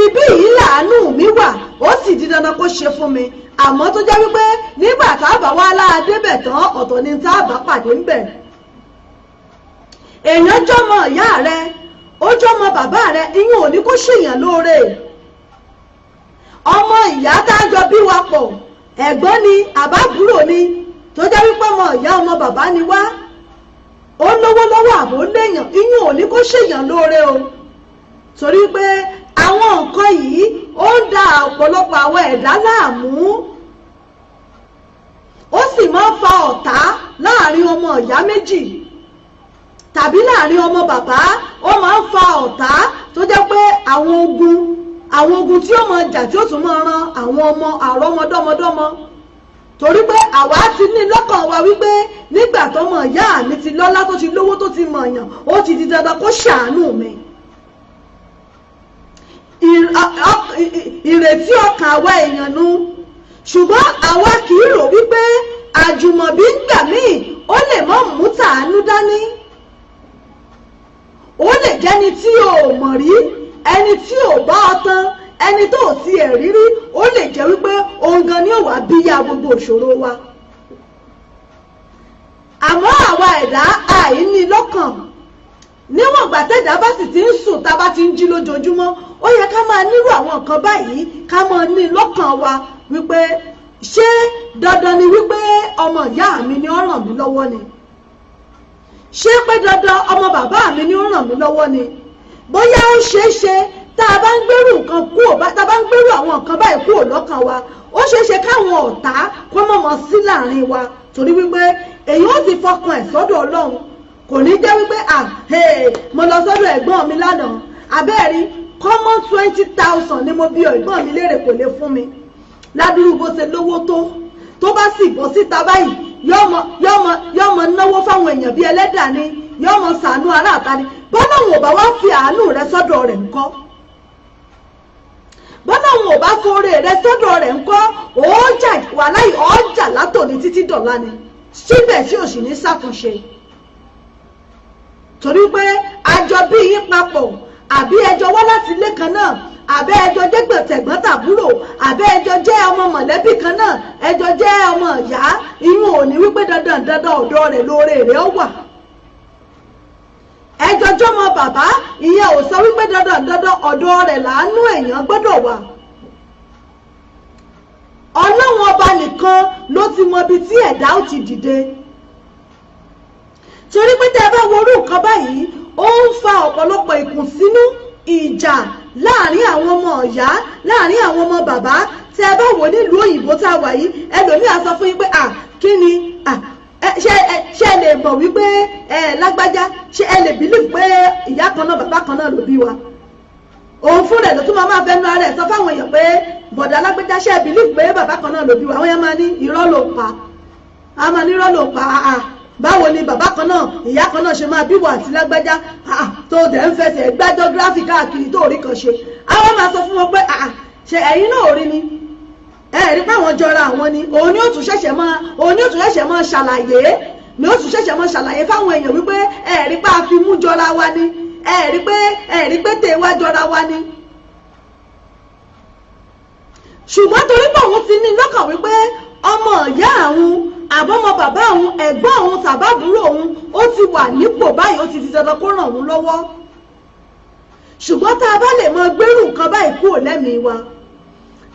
ibí yìí làánú mi wà, ó sì di dandan kó ṣe fún mi. Àmọ́ tó jẹ́ wípé nígbà tá a bá wá láadébẹ̀ tán, ọ̀tọ̀ ni tá a bá pàdé ńbẹ̀. Èèyàn jọmọ ìyá rẹ, ó jọmọ bàbá rẹ, ìyún ò ní kó ṣèyàn lóore. Ọmọ ìyá tá a jọ bí wa pọ̀, ẹ̀gbọ́n ni àbábúrò ni, tó jẹ́ wípé ọmọ ìyá ọmọ bàbá ni wá, ó lówó lọ́wọ́ àbó léèyàn, ìyún ò ní kó ṣèyàn lóore o. Torí pé àwọn nǹkan yìí, ó ń da ọ̀pọ̀lọpọ̀ àwọn ẹ̀dá láàmú, ó sì máa ń fa ọ̀tá láàrin ọmọ ìyá méjì tàbí láàrin ọmọ bàbá. Ó máa ń fa ọ̀tá tó jẹ́ pé àwọn ogun tí ó máa jà, tí ó tún máa ran àwọn ọmọ àrọ́mọdọ́mọdọ́mọ, torí pé àwa ti ní lọ́kàn wa wípé nígbà tọmọ ìyá mi ti lọ́lá, tó ti lówó, tó ti mọ̀yàn, ó ti di dandan kó ṣàánú mi. Ìrètí ọkàn àwa èèyàn nu, ṣùgbọ́n àwa kì í rò wípé àjùmọ̀bí ń gbà míì, ó lè má mú tàánú dání. Ó lè jẹ́ni tí o mọ̀ rí, ẹni tí ò bá ọ tán, ẹni tó ò tiẹ̀ rírí. Ó lè jẹ́ wípé òun gan ni ó wà bíyà gbogbo òṣòro wa. Àmọ́ àwa ẹ̀dá àìní lọ́kàn. Níwọ̀n ìgbà tẹ́dá bá sì ti ń sùn, tá a bá ti ń jí lójoojúmọ́, ó yẹ ká máa nírú àwọn nǹkan báyìí, ká máa ní lọ́kàn wa wípé ṣé dandan ni wípé ọmọ ìyá mi ni ó ràn mí lọ́wọ́ ni? Ṣé pé dandan ọmọ bàbá mi ni ó ràn mí lọ́wọ́ ni? Bóyá ó ṣeé ṣe, tá a bá ń gbèrú nǹkan kúrò, tá a bá ń gbèrú àwọn nǹkan báyìí kúrò lọ́kàn wa, ó ṣeé ṣe káwọn ọ̀tá kó mọ̀mọ́ sí láàrin wa, torí wípé èyí ó ti fọkàn ẹ̀ sọ́dọ̀ Ọlọ́run. Kò ní jẹ́ wípé, "Ah, mo lọ sọ́dọ̀ ẹ̀gbọ́n mi lánàá, abẹ́ẹ̀rí common 20,000 ni mo bí ẹ̀gbọ́n mi léèrè, kò lè fún mi." Ládùúgbò bó ṣe lówó tó, tó bá sì bọ́ síta báyìí, yọ́mọ náwó fáwọn èèyàn bíi ẹlẹ́dà ni, yọ́mọ ṣàánú aráàta ni. Bọ́lá òun ò bá wá fi àánú rẹ sọ́dọ̀ rẹ̀ ńkọ́? Bọ́lá òun ò bá forí rẹ sọ́dọ̀ rẹ̀ ńkọ́? Ọjà wàláì, ọjà látòní títí dọ̀la ni, síbẹ̀ tí ò sì ní ṣàtúnṣe, torí pé àjọ bí yín papọ̀, àbí ẹjọ́ wá láti ilé kan náà, àbẹ́ ẹjọ́ jẹ́ gbẹ̀tẹ̀gbọ́n tàbúrò, àbẹ́ ẹjọ́ jẹ́ ọmọ mọ̀lẹ́bí kan náà, ẹjọ́ jẹ́ ọmọ ìyá, inú òní wípé dandan dandan ọ̀dọ̀ rẹ̀ lóore rẹ̀ ó wà. Ẹjọ́ jọmọ bàbá, ìyẹn ò sọ wípé dandan dandan ọ̀dọ̀ rẹ̀ làánú èèyàn gbọ́dọ̀ wà. Ọlọ́run Ọba nìkan ló ti mọ ibi tí ẹ̀dá ó ti dìde, torí pé tẹ́ ẹ bá wo orú nǹkan báyìí, ó ń fa ọ̀pọ̀lọpọ̀ ìkùnsínú, ìjà láàrin àwọn ọmọ ìyá, láàrin àwọn ọmọ bàbá. Tẹ́ ẹ bá wò nílùú òyìnbó tá a wà yìí, ẹlòmíì á sọ fún yín pé, "À, kí ni ṣé ẹ lè mọ̀ wípé ẹ lágbájá, ṣé ẹ lè believe pé ìyá kan náà, bàbá kan náà ló bí wa?" Òun fún rẹ̀ ló tún máa fẹ́ nu ara ẹ̀ sọ fáwọn èèyàn pé, "Bọ̀dà lágbájá, ṣé ẹ believe pé bàbá kan náà ló bí wa?" Àwọn yẹn máa ní irọ́ ló pa, a máa ní irọ́ ló pa. Àà, báwo ni bàbá kan náà, ìyá kan náà ṣe máa bíwọ̀ àti lágbájá tó dẹ̀ ń fẹsẹ̀ gbá geography káàkiri tó rí kan ṣe? Àwọn máa sọ fún wọn pé, "Àà, ṣe ẹ̀yin náà ò rí ni? Ẹ rí pé àwọn jọra àwọn ni." Òun ni ó tún ṣẹ̀ṣẹ̀ máa ṣàlàyé, ni ó tún ṣẹ̀ṣẹ̀ máa ṣàlàyé fáwọn èèyàn wípé, "Ẹ rí pé a fi mú jọra wa ni? Ẹ rí pé tèwa jọra wa ni." Ṣùgbọ́n torí pé òun ti ní lọ́kàn wípé ọmọ ìyá àwọn, àbọ́mọ bàbá òun, ẹ̀gbọ́n òun tàbábúrò òun, ó ti wà nípò báyìí, ó ti di dandan kó ràn òun lọ́wọ́. Ṣùgbọ́n tá a bá lè mọ gbérù nǹkan báyìí kúrò lẹ́mìí wa,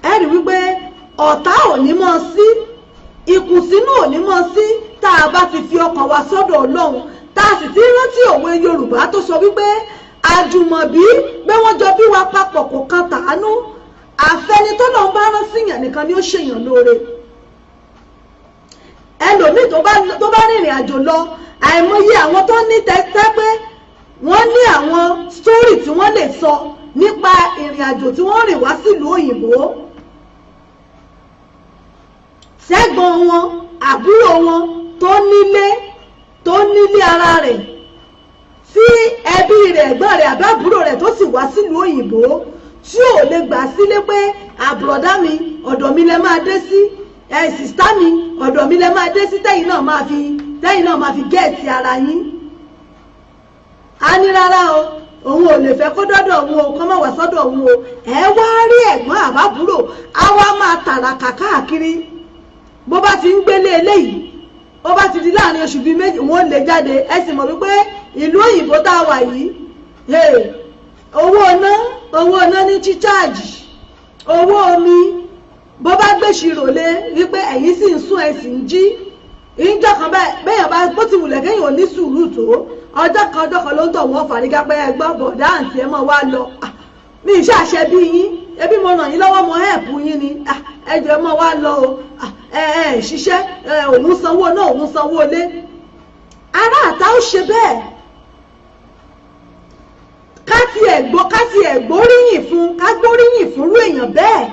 ẹ rí wípé ọ̀tá ò ní mọ́ sí, ìkùnsínú ò ní mọ́ sí. Tá a bá ti fi ọkàn wa sọ́dọ̀ Ọlọ́run, tá a sì ti rántí òwe Yorùbá tó sọ wípé àjùmọ̀bí pé wọ́n jọ bí wa papọ̀ kò kan tàánú, àfẹnitọ́lọ́run bá rán síyàn nìkan ni ó ṣèyàn lóore. Ẹlòmíì tó bá rìnrìn àjò lọ, àìmọye àwọn tó ní tẹ́tẹ́ pé wọ́n ní àwọn story tí wọ́n lè sọ nípa ìrìn àjò tí wọ́n rìn wá sílùú òyìnbó, sẹ́gbọ̀n wọn, àbúrò wọn tó nílé ara rẹ̀, tí ẹbí rẹ̀, ẹ̀gbọ́n rẹ̀ àbí àbúrò rẹ̀ tó sì wá sílùú òyìnbó, tí ò lè gbà sílé pé, "Àbùrọ̀dá mi, ọ̀dọ̀ mi lẹ máa dé sí. Ẹ sister mi, ọ̀dọ̀ mi lẹ máa dé sí," tẹ́yìn náà máa fi get ara yín. A ní rárá o, òun ò lè fẹ́ kó dọ́dọ̀ òun o, kó má wá sọ́dọ̀ òun o. Ẹ wá rí ẹ̀gbọ́n àbábúrò, á wá máa tàràkà káàkiri. Bó bá ti ń gbélé eléyìí, ó bá ti di láàrin oṣù bíi 2, wọ́n lè jáde. Ẹ sì mọ̀ wípé ìlú òyìnbó tá a wà yìí, owó iná ní chícháàjì, owó omi, bó bá gbèsìrò lé wípé ẹ̀yin sì ń sún, ẹ̀ sì ń jí, ìjọ kan bẹ́ẹ̀ bá bó ti wùlẹ̀ kéèyàn ò ní sùúrù tó, ọjọ́ kan ọjọ́ kan ló ń tọ̀ wọ́n fàrígá pé, "Ẹgbọ́n, bọ̀dá, àǹtí, ẹ mọ̀ wá lọ. Mi ì ṣàṣẹ bí yín, ẹbí mo ràn yín lọ́wọ́, mo help yín ni. Ẹ jọ̀ọ́, ẹ mọ̀ wá lọ o. Ẹ ẹ ṣiṣẹ́, òun sanwó náà, òun sanwó lé." Ará àta ó ṣe bẹ́ẹ̀. Ká tiẹ̀ gbóríyìn fún, ká gbóríyìn fúnrú èèyàn bẹ́ẹ̀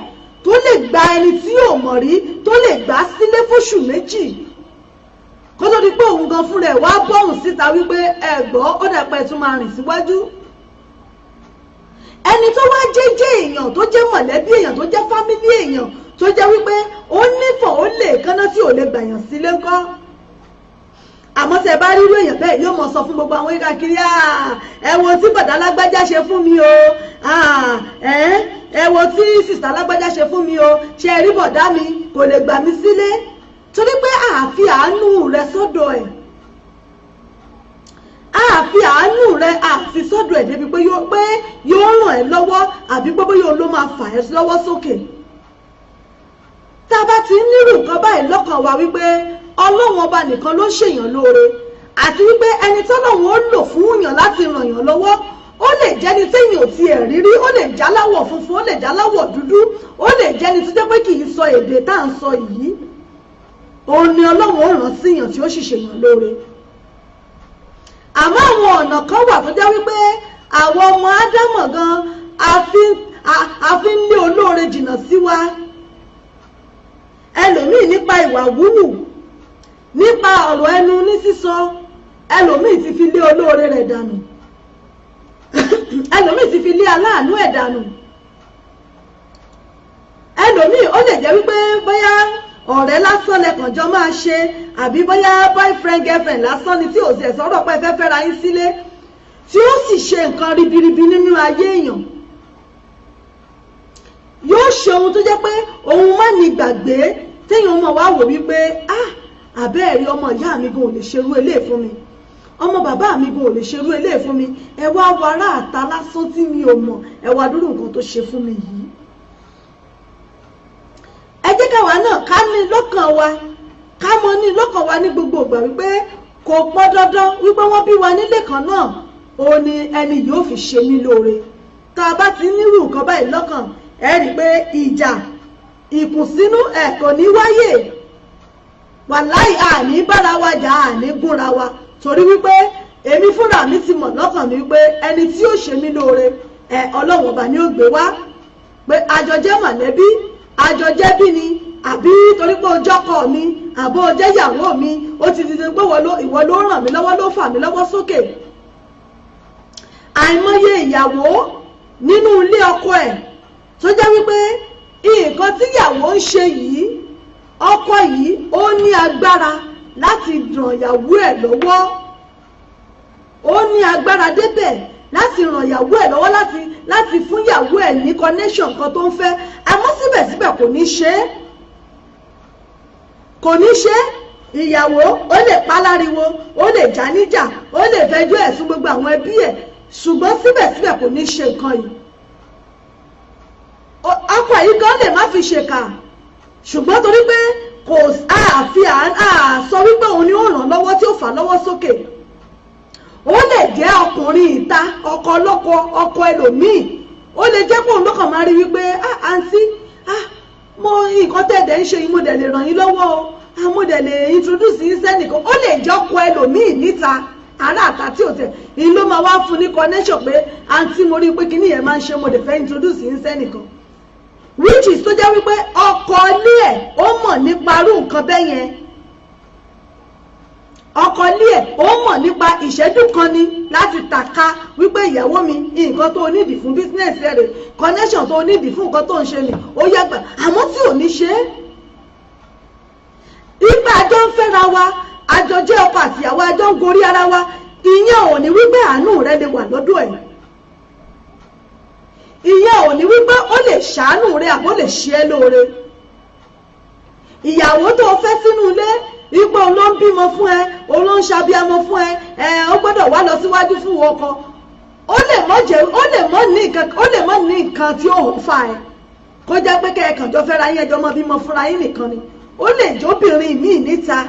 tó lè gba ẹni tí ò mọ̀ rí, tó lè gbà sílé fóṣù 2, kó tó di pé òun gan fúnra ẹ̀ wá bọ́hùn síta wípé, "Ẹ gbọ́, ó dàpẹ́ tún máa rìn síwájú." Ẹni tó wá jẹ́jẹ́ èèyàn, tó jẹ́ mọ̀lẹ́bí èèyàn, tó jẹ́ family èèyàn, tó jẹ́ wípé ó nífọ̀, ó lè kánná, tí ò lè gbàyàn sílé ńkọ́? Àmọ́ tẹ́ bá rírú èèyàn bẹ́ẹ̀, yóò mọ̀ sọ fún gbogbo àwọn ìka kiri, "Ẹ wo tí bàdá lágbájá ṣe fún mi o. Ẹ wo tí sister lágbájá ṣe fún mi o. Ṣe rí bọ̀dá mi, kò lè gbà mí sílé." Torí pé àfi àánú rẹ sọ́dọ̀ ẹ̀, àfi àánú rẹ àfi sọ́dọ̀ ẹ̀ débi pé yóò ràn ẹ́ lọ́wọ́, àbí pé bóyá òun ló máa fà ẹ́ lọ́wọ́ sókè. Tá a bá ti ń nírú nǹkan báyìí lọ́kàn wa wípé Ọlọ́run Ọba nìkan ló ń ṣèyàn lóore, Àti wípé ẹni tọ́lọ́run ó lò fún yàn láti ràn yàn lọ́wọ́, ó lè jẹ́ni téèyàn ò tiẹ̀ rírí, ó lè jáláwọ̀ funfun, ó lè jáláwọ̀ dúdú, ó lè jẹ́ni tó jẹ́ pé kì í sọ èdè tá à ń sọ yìí. Òun ni Ọlọ́run ó rán síyàn tí ó sì ṣèyàn lóore. Àmọ́ àwọn ọ̀nà kan wà tó jẹ́ wípé àwọn ọmọ Ádámọ̀ gan a fi ń lé olóore jìnnà sí wa. Ẹlòmíì, nípa ìwà wúwù, nípa ọ̀rọ̀ ẹnu ní sísọ, ẹlòmíì ti fi lé olóore rẹ̀ dànù, ẹlòmíì ti fi lé aláàánú ẹ̀ dànù. Ẹlòmíì, ó lè jẹ́ wípé bóyá ọ̀rẹ́ lásán lẹ́kànjọ́ máa ṣe, àbí bóyá boyfriend, girlfriend lásán ni, tí ò sì ẹ̀ sọ̀rọ̀ pé ẹ fẹ́ fẹ́ra yín sílé, tí ó sì ṣe nǹkan ribiribi nínú ayé èèyàn. Yóò ṣe ohun tó jẹ́ pé òun má ní gbàgbé, téèyàn mọ̀ wá wò wípé, "Ah, àbẹ́ẹ̀rí, ọmọ ìyá mi gan ò lè ṣerú eléyìí fún mi, ọmọ bàbá mi gan ò lè ṣerú eléyìí fún mi. Ẹ wá wàrà àta lásán tí mi ò mọ̀, ẹ wá dúró nǹkan tó ṣe fún mi yìí." Ẹ jẹ́ káwa náà ká ní lọ́kàn wa, ká mọ ní lọ́kàn wa ní gbogbo ìgbà wípé kò pọn dandan wípé wọ́n bí wa nílé kan náà òun ni ẹni yóò fi ṣe mí lóore. Tá a bá ti nírú nǹkan báyìí lọ́kàn, ẹ rí i pé ìjà, ìkùnsínú ẹ̀ kò ní wáyè. Wàláì, àní bára wa jà, àní gúnra wa, torí wípé èmi fúnra mi ti mọ̀ lọ́kàn mi wípé ẹni tí ó ṣe mí lóore ẹ, Ọlọ́run Ọba ni ó gbé wá. Pé àjọjẹ́ mọ̀lẹ́bí, àjọjẹ́ bí ni, àbí torí pé ojú ọkọ mi àbó jẹ́ ìyàwó mi, ó ti di pé ìwọ ló ràn mí lọ́wọ́, ló fà mí lọ́wọ́ sókè. Àìmọye ìyàwó nínú ilé ọkọ ẹ̀ tó jẹ́ wípé nǹkan tíyàwó ń ṣe yìí, ọkọ yìí ó ní agbára láti ràn ìyàwó ẹ̀ lọ́wọ́, ó ní agbára débẹ̀ láti ràn ìyàwó ẹ̀ lọ́wọ́, láti fún ìyàwó ẹ̀ ní connection kan tó ń fẹ́, àmọ́ síbẹ̀síbẹ̀ kò ní ṣe é, kò ní ṣe é. Ìyàwó ó lè pa láriwo, ó lè já níjà, ó lè fẹjọ́ ẹ̀sùn gbogbo àwọn ẹbí ẹ̀, ṣùgbọ́n síbẹ̀síbẹ̀ kò ní ṣe nǹkan yìí. Ọkọ yìí gan lè má fi ṣèkà, ṣùgbọ́n torí pé kò àfi àsọ wípé òun ni ó ràn lọ́wọ́ tí ó fà lọ́wọ́ sókè. Ó lè jẹ́ ọkùnrin ìta, ọkọ ọlọ́kọ, ọkọ ẹlòmíì, ó lè jẹ́ pé òun ló kàn máa rí wípé, "Ah, àǹtí, ah, mo nǹkan tẹ̀dẹ̀ ń ṣe yìí, mo dẹ̀ lè ràn yín lọ́wọ́ o. Ah, mo dẹ̀ lè introduce yín sẹ́nìkan." Ó lè jẹ́ ọkọ ẹlòmíì níta, ará àta tí ò tẹ̀ ní, ló máa wá fún ní connection pé, "Àǹtí, mo rí i pé kíní yẹn máa ń ṣe, mo dẹ̀ fẹ́ introduce yín sẹ́nìkan," which is tó jẹ́ wípé ọkọ ilé ẹ̀ ó mọ̀ nípa irú nǹkan bẹ́ẹ̀ yẹn. Ọkọ ilé ẹ̀ ó mọ̀ nípa ìṣẹ́jú kan ni láti tàka wípé, "Ìyàwó mi, nǹkan tó nídìí fún business rẹ̀, connection tó nídìí fún nǹkan tó ń ṣe ni ó yẹ gbà," àmọ́ tí ò ní ṣe é. Ìgbà àjọ ń fẹ́ra wa, àjọ jẹ́ ọkọ àtìyàwó, àjọ ń gorí ara wa, ìyẹn ò ní wípé àánú rẹ lè wà lọ́dọ̀ ẹ̀. Ìyẹn ò ní wípé ó lè ṣàánú rẹ àbó lè ṣe é lóore. Ìyàwó tó fẹ́ sínú ilé, ipò òun ló ń bímọ fún ẹ, òun ló ń ṣàbíamọ fún ẹ, ẹ ó gbọ́dọ̀ wá lọ síwájú fún ọkọ. Ó lè mọ jẹ, ó lè mọ ní nǹkan, ó lè mọ ní nǹkan tí ó ń fa ẹ, kó jẹ́ pé kẹ́ẹ̀kan jọ fẹ́ra yín, ẹjọ́ mọ bímọ fúnra yín nìkan ni. Ó lè jóbìnrin míì níta,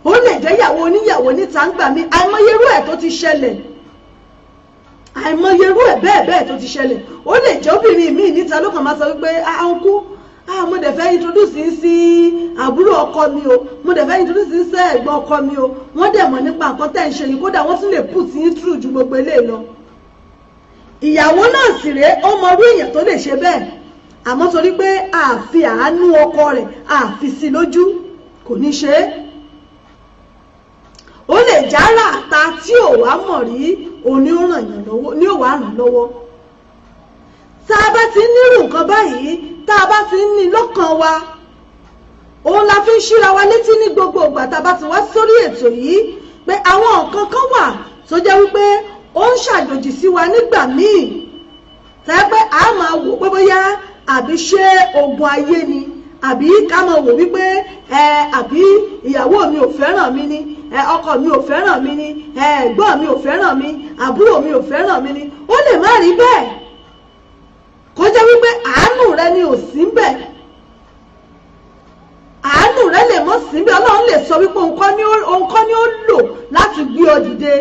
ó lè jẹ́ ìyàwó oníyàwó níta ń gbà mí. Àìmọye irú ẹ̀ tó ti ṣẹlẹ̀, àìmọye irú ẹ̀ bẹ́ẹ̀ bẹ́ẹ̀ tó ti ṣẹlẹ̀. Ó lè jẹ́ obìnrin míì níta ló kàn máa sọ wípé, "Ah, uncle, ah, mo dẹ̀ fẹ́ introduce yín sí àbúrò ọkọ mi o, mo dẹ̀ fẹ́ introduce yín sí ẹ̀gbọ́n ọkọ mi o. Wọ́n dẹ̀ mọ̀ nípa nǹkan tẹ́ ń ṣe yìí, kódà wọ́n tún lè put yín through ju gbogbo eléyìí lọ." Ìyàwó náà sì rèé, ó mọ irú èèyàn tó lè ṣe bẹ́ẹ̀, àmọ́ torí pé àfi àánú ọkọ rẹ̀ àfi sí lójú, kò ní ṣe é. Ó lè jára àta tí ò wá mọ̀ rí, òun ni ó ràn yàn lọ́wọ́, ní ò wá ràn lọ́wọ́. Tá a bá ti ń nírú nǹkan báyìí, tá a bá ti ń ní lọ́kàn wa, òun la fi ń ṣíra wa létí ní gbogbo ìgbà tá a bá ti wá sórí ètò yìí pé àwọn nǹkan kan wà tó jẹ́ wípé ó ń ṣàjòjì sí wa nígbà míì, tẹ́ pé a máa wò pé bóyá àbí ṣé ogun ayé ni, àbí ká máa wò wípé ẹ àbí ìyàwó mi ò fẹ́ràn mi ni, ẹ ọkọ mi ò fẹ́ràn mi ni, ẹ ẹ̀gbọ́n mi ò fẹ́ràn mi, àbúrò mi ò fẹ́ràn mi ni. Ó lè má rí bẹ́ẹ̀, kó jẹ́ wípé àánú rẹ ni ò sí ń bẹ̀. Àánú rẹ lè mọ́ sí ń bẹ̀. Ọlọ́run lè sọ. wípé òun kọ́ ni ó lò láti gbé ọ dìde,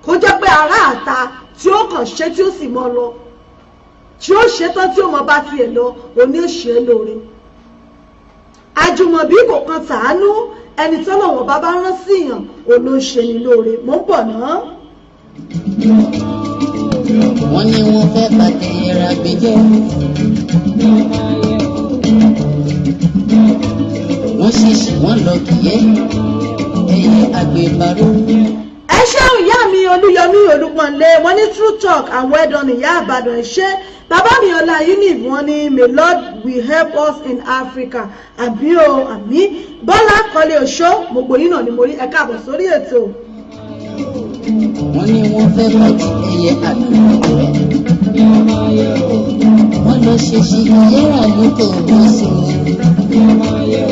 kó jẹ́ pé ará àta tí ó kàn ṣe tí ó sì mọ́ lọ, tí ó ṣe tán tí ó mọ bá tiẹ̀ lọ, òní ó ṣe é lóore. Àjùmọ̀bí kò kan tàánú, ẹni tọ́lọ́wọ́n bá bá rán síyàn òun ló ṣe ni lóore. Mò ń bọ̀ náà. Wọ́n ní wọ́n fẹ́ bàtẹ́ ra gbé jẹ́. Wọ́n ṣèṣì wọ́n lọ kìyẹ́ ẹyẹ àgbébárò. Ẹ ṣeun ìyá mi Olúyọmí Olúpọ̀nlé, wọ́n ní true talk and well done ìyá Ìbàdàn. Ẹ ṣé bàbá mi Ọlá Unif, wọ́n ní may Lord will help us in Africa. Àbí o, àmì Bọ́lá Kọ́lé Oṣó, gbogbo yín náà ni mo rí, ẹ káàbọ̀ sórí ètò. Wọ́n ní wọ́n fẹ́ bàtẹ́ ẹyẹ àgbébárò. Wọ́n lọ ṣèṣì ìyẹ́rà ló kò wọ́n sí i.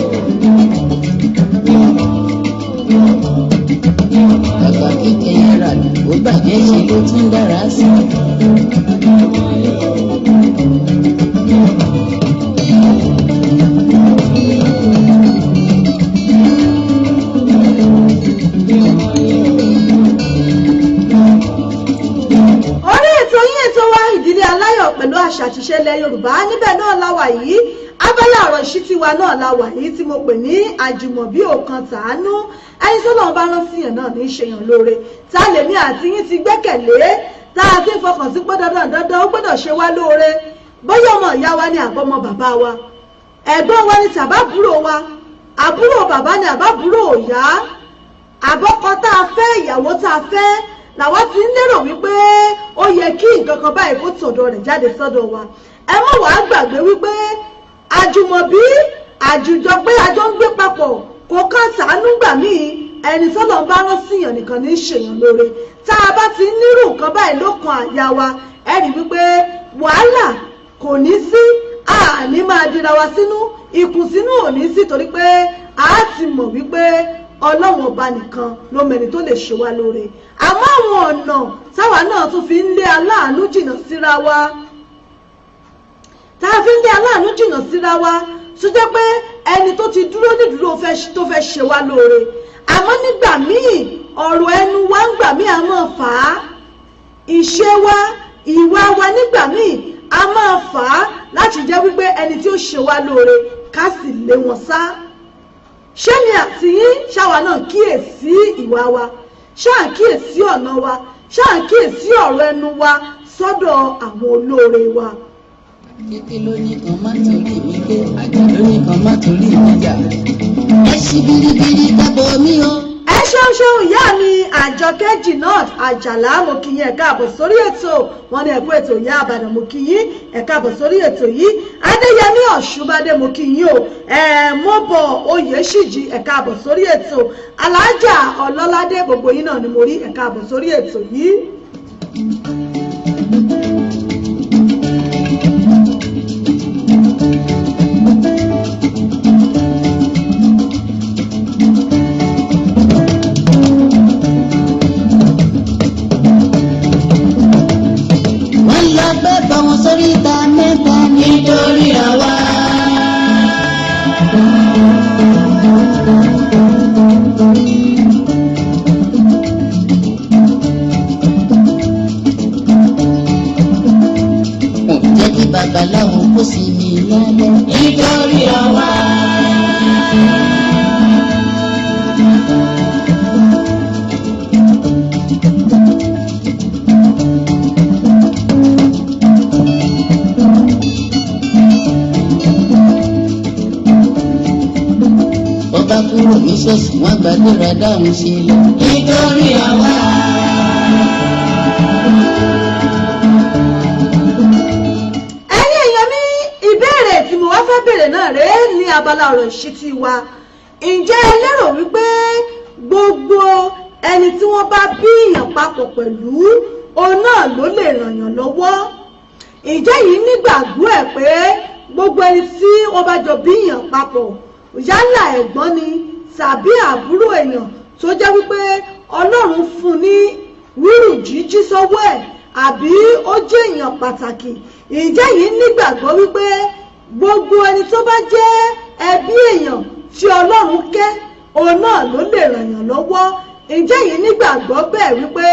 Kàkà kí ẹyẹ rà ó bàjẹ́ ṣe ló tún dára sí i. Orí ètò yín ètò wa Ìdílé Aláyọ̀ pẹ̀lú àṣà àti ìṣe ilẹ̀ Yorùbá, níbẹ̀ náà la wà yìí. Abala ọ̀rọ̀ ìṣítí wa náà la wà yìí tí mo pè ní àjùmọ̀bí òkan tàánú, ẹni tó lọ́wọ́ bá rán síyàn náà ní í ṣèyàn lóore. Tá lèmi àti yín ti gbẹ́kẹ̀lé, tá a ti fọkàn sí pé dandan dandan ó gbọ́dọ̀ ṣe wá lóore, bóyá ọmọ ìyá wa ni àbọ̀mọ bàbá wa, ẹ̀gbọ́n wa ni tàbábúrò wa, àbúrò bàbá ni àbábúrò ìyá, àbọ́kọ tá a fẹ́, ìyàwó tá a fẹ́, làwa ti ń lérò wípé ó yẹ kí nǹkan kan báyìí kó tọ̀dọ̀ rẹ̀ jáde sọ́dọ̀ wa. Ẹ má wàá gbàgbé wípé àjùmọ̀bí àjùjọ pé àjọ ń gbé papọ̀ kò kàn sàánú gbà míì, ẹni tọ́lọ̀ ń bá rán síyàn nìkan ní í ṣèyàn lóore. Tá a bá ti nírú nǹkan báyìí lókun àyà wa, ẹ rí wípé wàhálà kò ní sí, àní máa dira wa sínú, ìkùnsínú ò ní sí, torí pé a ti mọ̀ wípé Ọlọ́run ọba nìkan ló mẹ́ni tó lè ṣe wá lóore. Àmọ́ àwọn ọ̀nà táwa náà tún fi ń lé aláàánú jìnnà síra wa, tá a fi ń lé aláàánú jìnnà síra wa, tó jẹ́ pé ẹni tó ti dúró nídúró tó fẹ́ ṣe wá lóore, àmọ́ nígbà míì ọ̀rọ̀ ẹnu wa ń gbà míì a máa fà á, ìṣe wa, ìwà wa nígbà míì a máa fà á láti jẹ́ wípé ẹni tí ó ṣe wá lóore ká sì lé wọn sá. Ṣé mi àti yín ṣáwa náà kíyèsí ìwà wa, ṣáà kíyèsí ọ̀nà wa, ṣáà kíyèsí ọ̀rọ̀ ẹnu wa sọ́dọ̀ àwọn olóore wa? Kété ló ní kan má torí mi gbé, àjà ló ní kan má torí mi jà. Ẹ ṣí biribiri kábọ̀ mí o. Ẹ ṣeun ṣeun ìyá mi Àjọkẹ́ Jinat Àjàlá, mo kí yín, ẹ káàbọ̀ sórí ètò. Wọn ní ẹ̀kú ètò ìyá Àbàdàn, mo kí yín, ẹ káàbọ̀ sórí ètò yìí. Adéyẹmí Ọ̀ṣunbádé, mo kí yín o. Ẹ mọ́bọ̀ Oyèṣíjì, ẹ káàbọ̀ sórí ètò. Alájà Ọlọ́ládé, gbogbo yín náà ni mo rí, ẹ káàbọ̀ sórí ètò yìí. Wọ́n lọ gbé bọ̀ wọn sórí ìta mẹ́ta nítorí àwa. Kò jẹ́ kí babaláwo kó sí mi lálẹ́ nítorí àwa. Bọ́bá kúrò ní ṣọ́ọ̀ṣì, wọ́n gbàdúrà dáhùn ṣe lọ. Nítorí àwa. Ẹ̀yin èèyàn mi, ìbéèrè tí mo wá fẹ́ béèrè náà rèé ní abala ọ̀rọ̀ ìṣítí wa. Ǹjẹ́ ẹ lérò wípé gbogbo ẹni tí wọ́n bá bí èèyàn papọ̀ pẹ̀lú òun náà ló lè ràn yàn lọ́wọ́? Ǹjẹ́ yìí nígbàgbọ́ ẹ̀ pé gbogbo ẹni tí wọ́n bá jọ bí èèyàn papọ̀, yálà ẹ̀gbọ́n ni tàbí àbúrò èèyàn, tó jẹ́ wípé Ọlọ́run fún ní wúrù jíjí sọ́wọ́ ẹ̀, àbí ó jẹ́ èèyàn pàtàkì, ǹjẹ́ yìí nígbàgbọ́ wípé gbogbo ẹni tó bá jẹ́ ẹbí èèyàn tí Ọlọ́run kẹ́ Òun náà ló lè ràn yàn lọ́wọ́. Ǹjẹ́ yìí nígbàgbọ́ bẹ́ẹ̀ wípé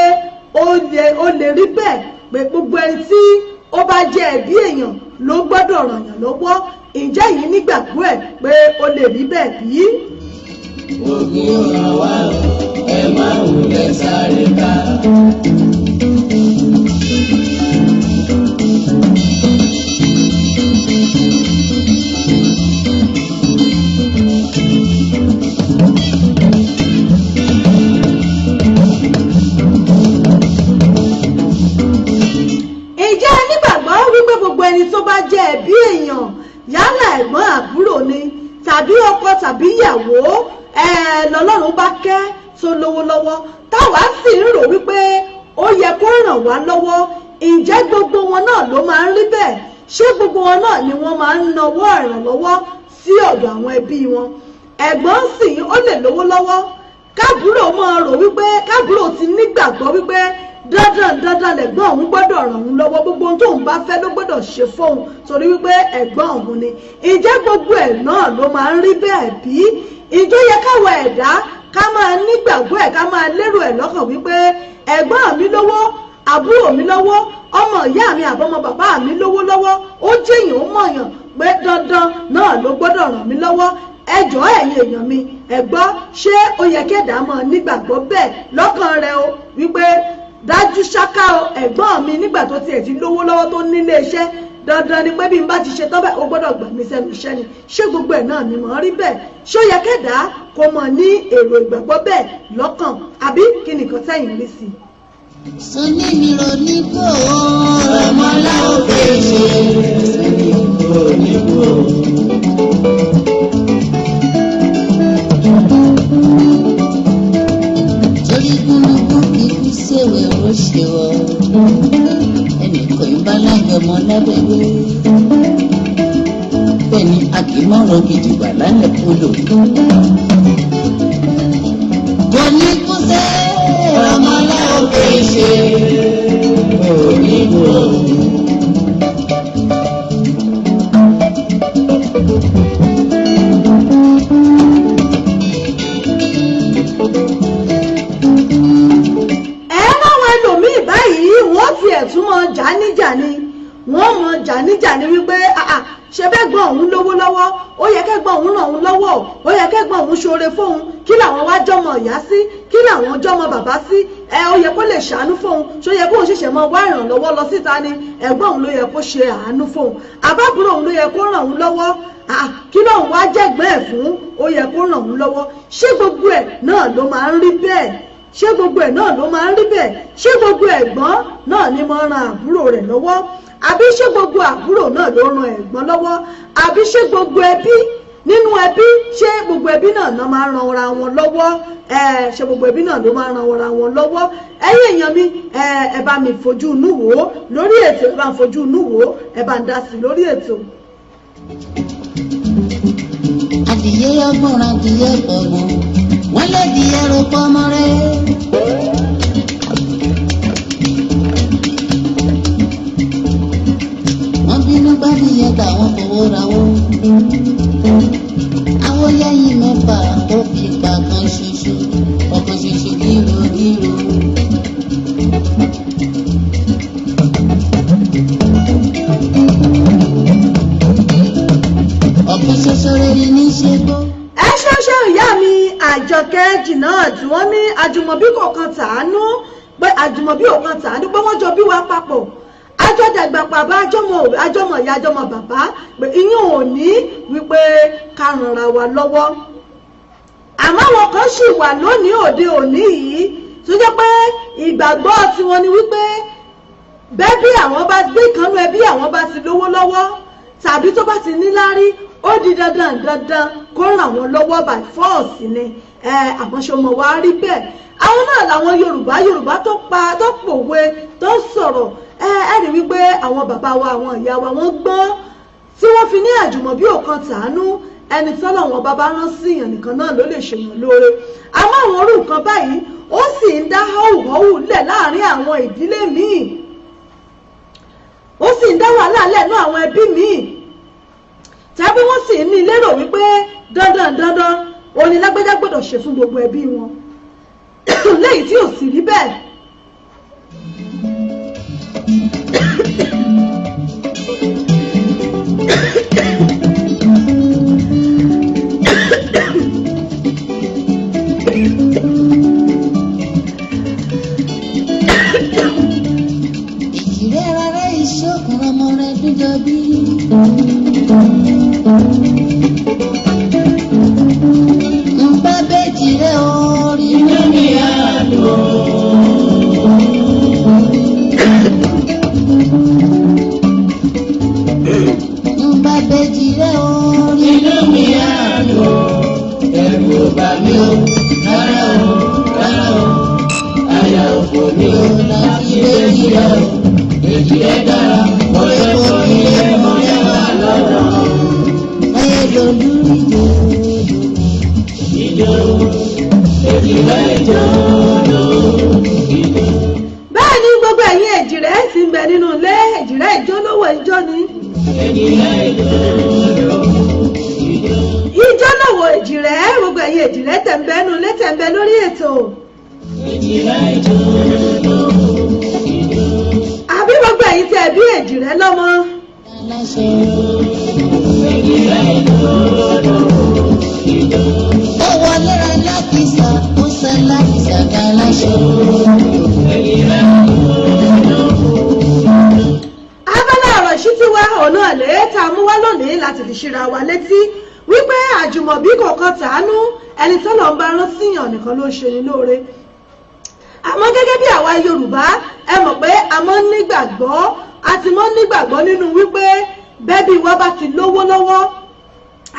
ó lè rí bẹ́ẹ̀ pé gbogbo ẹni tí ó bá jẹ́ ẹbí èèyàn ló gbọ́dọ̀ ràn yàn lọ́wọ́? Ǹjẹ́ yìí nígbàgbọ́ ẹ̀ pé ó lè rí bẹ́ẹ̀ bí? Ogun ò ràn wá o, ẹ má wulẹ̀ sáré ká. Ǹjẹ́ ẹ nígbàgbọ́ wípé gbogbo ẹni tó bá jẹ́ ẹbí èèyàn, yálà ẹ̀gbọ́n, àbúrò ni, tàbí ọkọ tàbí ìyàwó ẹ, lọ́lọ́run bá kẹ́ tó lówó lọ́wọ́, táwa sì ń rò wípé ó yẹ kó ràn wá lọ́wọ́, ǹjẹ́ gbogbo wọn náà ló máa ń rí bẹ́ẹ̀? Ṣé gbogbo wọn náà ni wọ́n máa ń nawọ́ ìrànlọ́wọ́ sí ọ̀dọ̀ àwọn ẹbí wọn? Ẹ̀gbọ́n sì ó lè lówó lọ́wọ́, kábúrò máa rò wípé, kábúrò ti nígbàgbọ́ wípé dandan dandan lẹ̀gbọ́n òun gbọ́dọ̀ ràn òun lọ́wọ́, gbogbo ohun tóun bá fẹ́ ló gbọ́dọ̀ ṣe fóun torí wípé ẹ̀gbọ́n òun ni. Ǹjẹ́ gbogbo ẹ̀ náà ló máa ń rí bẹ́ẹ̀ bí? Ìjọ yẹ káwọ ẹ̀dá ká máa nígbàgbọ́ ẹ̀, ká máa lérò ẹ̀ lọ́kàn wípé ẹ̀gbọ́n mi lówó, àbúrò mi lọ́wọ́, ọmọ ìyá mi àbọ́mọ bàbá mi lówó lọ́wọ́, ó jẹ́yìn, ó mọ̀yàn, pé dandan náà ló gbọ́dọ̀ ràn mí lọ́wọ́? Ẹ jọ̀ọ́, ẹ̀yin èèyàn mi, ẹ gbọ́, ṣé ó yẹ kẹ́dàá máa nígbàgbọ́ bẹ́ẹ̀ lọ́kàn rẹ o, wípé dájú ṣáká o, ẹ̀gbọ́n mi nígbà tó tiẹ̀ ti lówó lọ́wọ́, tó nílé iṣẹ́, dandan ni pé bí n bá ti ṣe tán bẹ́ẹ̀, ó gbọ́dọ̀ gbà mí sẹ́nu iṣẹ́ ni? Ṣé gbogbo ẹ̀ náà ni mò ń rí bẹ́ẹ̀? Ṣé ó yẹ kẹ́dàá kó mọ̀ ní èrò ìgbàgbọ́ bẹ́ẹ̀ lọ́kàn, àbí kí nìkan tẹ̀yìn rí sí i? Sunni mi ro ní kó ọmọlá òkè ṣe sunni kò ní kó. Torí gúnugún kíkú séwé ó ṣe wọ ẹnìkan ìbá lájọmọ lábẹ́wé, bẹ́ẹ̀ ni a kì í mọ̀rọ̀ gidigba lálẹ́ polo. Kò ní kú sẹ́ ọmọlá òkè ṣe kò ní kú. Ẹ ráwọn ẹlòmíì báyìí, wọ́n tiẹ̀ tún mọ jà níjà ni, wọ́n mọ jà níjà ni wípé, "Ah, ah, ṣe bẹ́gbọ́n òun lówó lọ́wọ́, ó yẹ kẹ́gbọ́n òun ràn òun lọ́wọ́, ó yẹ kẹ́gbọ́n òun ṣoore fóun. Kí làwọn wá jọmọ ìyá sí? Kí làwọn jọmọ bàbá sí? Ẹ ó yẹ kó lè ṣàánú fóun. Ṣó yẹ kóun ṣẹ̀ṣẹ̀ mọ wá ìrànlọ́wọ́ lọ síta ni? Ẹ̀gbọ́n òun ló yẹ kó ṣe àánú fóun, àbábúrò òun ló yẹ kó ràn òun lọ́wọ́. Ah, kí lóun wá jẹ́gbọ́n ẹ̀ fún? Ó yẹ kó ràn òun lọ́wọ́." Ṣé gbogbo ẹ̀ náà ló máa ń rí bẹ́ẹ̀? Ṣé gbogbo ẹ̀ náà ló máa ń rí bẹ́ẹ̀? Ṣé gbogbo ẹ̀gbọ́n náà ni máa ń ran àbúrò rẹ̀ lọ́wọ́, àbí ṣé gbogbo àbúrò náà ló ran ẹ̀gbọ́n lọ́wọ́? Àbí ṣé gbogbo ẹbí, nínú ẹbí, ṣé gbogbo ẹbí náà náà máa ń ran ara wọn lọ́wọ́? Ẹ ṣé gbogbo ẹbí náà ló máa ń ran ara wọn lọ́wọ́? Ẹ̀yin èèyàn mi, ẹ bá mi fojú inú wò ó lórí ètò, ẹ bá ń fojú inú wò ó, ẹ bá ń dá sí lórí ètò. Adìyẹ ọgbọ́n, adìyẹ ọgbọ́n, wọ́n lẹ́dìyẹ ro pọ́nmọ́ rẹ̀. Wọ́n bínú gbádìyẹ gbà, wọ́n fowó rawó. Àwọn yẹ́yìn mẹ́fà, ó fi pa kan ṣoṣo, ọ̀kan ṣoṣo gírò gírò. Ọ̀kan ṣoṣo rere ní ṣe gbó. Ẹ ṣeéṣe, ìyá mi Àjọkẹ́ jìnnà tí wọ́n ní àjùmọ̀bí kò kan tàánú, pé àjùmọ̀bí ò kan tàánú, pé wọ́n jọ bí wa papọ̀, àjọdàgbà bàbá, àjọmọ, àjọmọ ìyá, àjọmọ bàbá, pé ìyẹn ò ní wípé ká rànra wa lọ́wọ́. Àmọ́ àwọn kan sì wà lónìí òde òní yìí tó jẹ́ pé ìgbàgbọ́ tiwọn ni wípé bẹ́ẹ̀ bí àwọn bá gbé kanú ẹbí àwọn bá ti lówó lọ́wọ́ tàbí tó bá ti níláárí, ó di dandan dandan kó ràn wọ́n lọ́wọ́ by force ni. Àmọ́ ṣe mọ̀ wá rí bẹ́ẹ̀? Àwọn náà làwọn Yorùbá tó pa, tó pòwe, tó sọ̀rọ̀. Ẹ rí wípé àwọn bàbá wa, àwọn ìyá wa, wọ́n gbọ́n tí wọ́n fi ní àjùmọ̀bí ò kan tàánú, ẹni tọ́lọ́wọ́n bàbá rán sí èèyàn nìkan náà ló lè ṣèyàn lóore. Àmọ́ àwọn orú nǹkan báyìí, ó sì ń dá họ́wùhọ́wù lẹ̀ láàrin àwọn ìdílé míì, ó sì ń dá wàhálà lẹ́nu àwọn ẹbí míì, tàbí wọ́n sì ní lérò wípé dandan dandan Òun ni lágbájá gbọ́dọ̀ ṣe fún gbogbo ẹbí wọn, léyìí tí ò sì rí bẹ́ẹ̀. Ìjìrẹ́ rárá ìṣókun ọmọ rẹ̀ dújọ bí. Ń bá bẹ́jì rẹ̀ orí inú mi á dùn. Ń bá bẹ́jì rẹ̀ orí inú mi á dùn. Ẹ̀rù ò bà mí o, rárá o, rárá o. Àyà òfò mi ò láti bẹ́jì rẹ̀ o. Èjì rẹ̀ dára, mo lè kó ilé mo lè wà lọ́nà. Ayé lòlú ìjò. Ìjò, èjì rẹ̀ ìjò lò ìjò. Bẹ́ẹ̀ ni gbogbo ẹ̀yin èjìrẹ́ ti ń bẹ nínú ilé, èjìrẹ́ ìjólówó ìjó ni. Èjì rẹ̀ ìjò lò ìjò. Ìjólówó èjìrẹ́, gbogbo ẹ̀yin èjìrẹ́ tẹ̀ ń bẹ nínú ilé, tẹ̀ ń bẹ lórí ètò. Èjì rẹ̀ ìjò lò ìjò. Àbí gbogbo ẹ̀yin tẹ̀ bí èjìrẹ́ lọ́mọ. Aláṣọ. Èjì rẹ̀ ìjò lò ìjò. Ó wọlé ra lákìsà, ó sá lákìsà ká láṣọ. Èjì rẹ̀ ìjò lò ìjò. Abala ọ̀rọ̀ ìṣítí wa ọ̀nà lè tá a mú wá lónìí láti fi ṣíra wa létí wípé àjùmọ̀bí kọ̀ọ̀kan tàánú, ẹni tó lọ́n bá rán síyàn nìkan ló ń ṣe ni lóore. Àmọ́ gẹ́gẹ́ bí àwa Yorùbá, ẹ mọ̀ pé a mọ́ nígbàgbọ́, a ti mọ́ nígbàgbọ́ nínú wípé bẹ́bí wa bá ti lówó lọ́wọ́,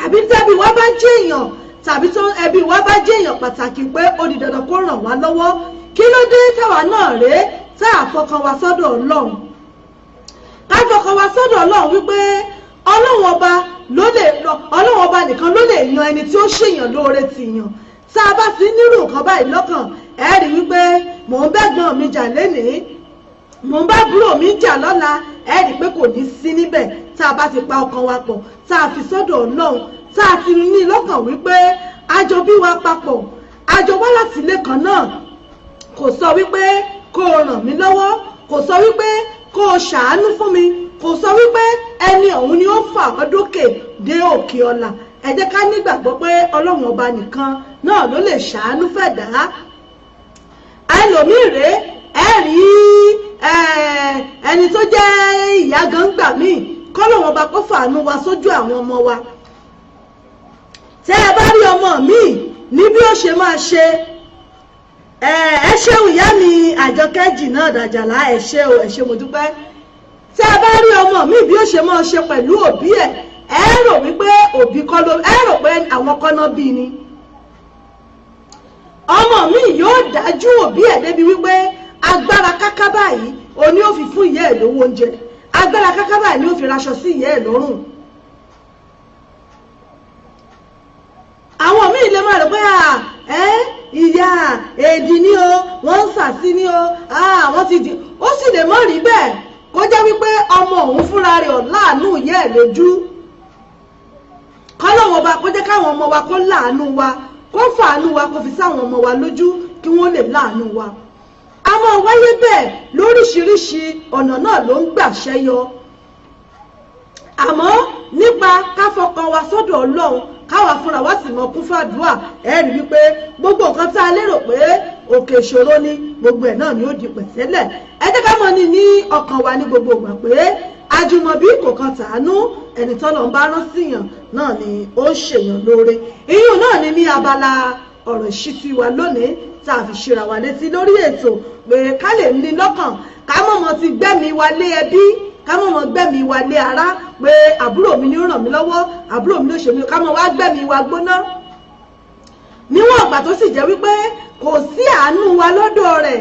àbí tẹ́bí wa bá jẹ́ èèyàn, tàbí tó ẹbí wa bá jẹ́ èèyàn pàtàkì, pé ó di dandan kó ràn wá lọ́wọ́. Kí ló dé táwa náà rèé tá a fọkàn wa sọ́dọ̀ Ọlọ́run? Ká fọkàn wa sọ́dọ̀ Ọlọ́run wípé Ọlọ́run ọba ló lè, Ọlọ́run ọba nìkan ló lè yan ẹni tí ó ṣèyàn lóore tì yàn. Tá a bá ti nírú nǹkan báyìí lọ́kàn, ẹ rí wípé mò ń bẹ́gbọ́n mi jà lénìí, mò ń bá àbúrò mi jà lọ́la, ẹ rí pé kò ní sí níbẹ̀. Tá a bá ti pa ọkàn wa pọ̀, tá a fi sọ́dọ̀ Ọlọ́run, tá a ti ní lọ́kàn wípé àjọ bí wa papọ̀, àjọ wá láti ilé kan náà, kò sọ wípé kó o ràn mí lọ́wọ́, kò sọ wípé kó o ṣàánú fún mi, kò sọ wípé ẹni ọ̀hún ni ó fà ọ́ dókè dé òkè ọ̀la. Ẹ jẹ́ ká nígbàgbọ́ pé Ọlọ́run ọba nìkan náà ló lè ṣàánú fẹ̀dá. Ẹlòmíì rèé, ẹ rí ẹni tó jẹ́ ìyá gan gbà míì, kọ́lọ́run ọba kó fàánú wa sójú àwọn ọmọ wa. Tẹ́ ẹ bá rí ọmọ míì ní bí ó ṣe máa ṣe, ẹ ṣeun ìyá mi Àjọkẹ́ jì náà dàjàlá, ẹ ṣé o, ẹ ṣé, mo dúpẹ́. Tẹ́ ẹ bá rí ọmọ mi bí ó ṣe máa ṣe pẹ̀lú òbí ẹ̀, ẹ rò wípé òbí kọ́ ló, ẹ rò pé àwọn kọ́nà bí ni. Ọmọ mi yóò dájú òbí ẹ̀ débi wípé agbára káká báyìí òní ó fi fún ìyá ẹ̀ lówó oúnjẹ, agbára káká báyìí ni ó fi raṣọ sí ìyá ẹ̀ lọ́rùn. Àwọn míì lè máa rò pé ìyá èdì ni o, wọ́n ń sàsí ni o, wọ́n ti di. Ó sì lè mọ́ rí bẹ́ẹ̀, kó jẹ́ wípé ọmọ òun fúnra rẹ̀ ò láàánú ìyá ẹ̀ lójú. Kọ́lọ́wọ́n ọba kó jẹ́ káwọn ọmọ wa kó láàánú wa, kó fàánú wa, kó fi sáwọn ọmọ wa lójú kí wọ́n lè láàánú wa. A máa wáyé bẹ́ẹ̀ lóríṣiríṣi ọ̀nà náà ló ń gbà ṣẹ́yọ. Àmọ́ nípa ká fọkàn wa sọ́dọ̀ Ọlọ́run, káwa fúnra wa sì mọ kún fàdúrà, ẹ rí wípé gbogbo nǹkan tá a lérò pé òkè ìṣòro ni, gbogbo ẹ̀ náà ni ó di pẹ̀tẹ́lẹ̀. Ẹ jẹ́ ká mọ̀ ní ní ọkàn wa ní gbogbo ìgbà pé àjùmọ̀bí kò kan tàánú, ẹni tọ́lọ̀ ń bá rán síyàn náà ni ó ń ṣèyàn lóore. Ìyún náà ni ní abala ọ̀rọ̀ ìṣítí wa lónìí tá a fi ṣíra wa létí lórí ètò pé ká lè ní lọ́kàn, ká mọ̀mọ́ ti gbẹ́mi wa lé ẹbí, ká mọ̀mọ́ gbẹ́mi wa lé ará, pé àbúrò mi ni ó ràn mí lọ́wọ́, àbúrò mi ló ṣe mí, ká mọ̀ wá gbẹ́mi wa gbóná. Níwọ̀n ìgbà tó sì jẹ́ wípé kò sí àánú wa lọ́dọ̀ rẹ̀,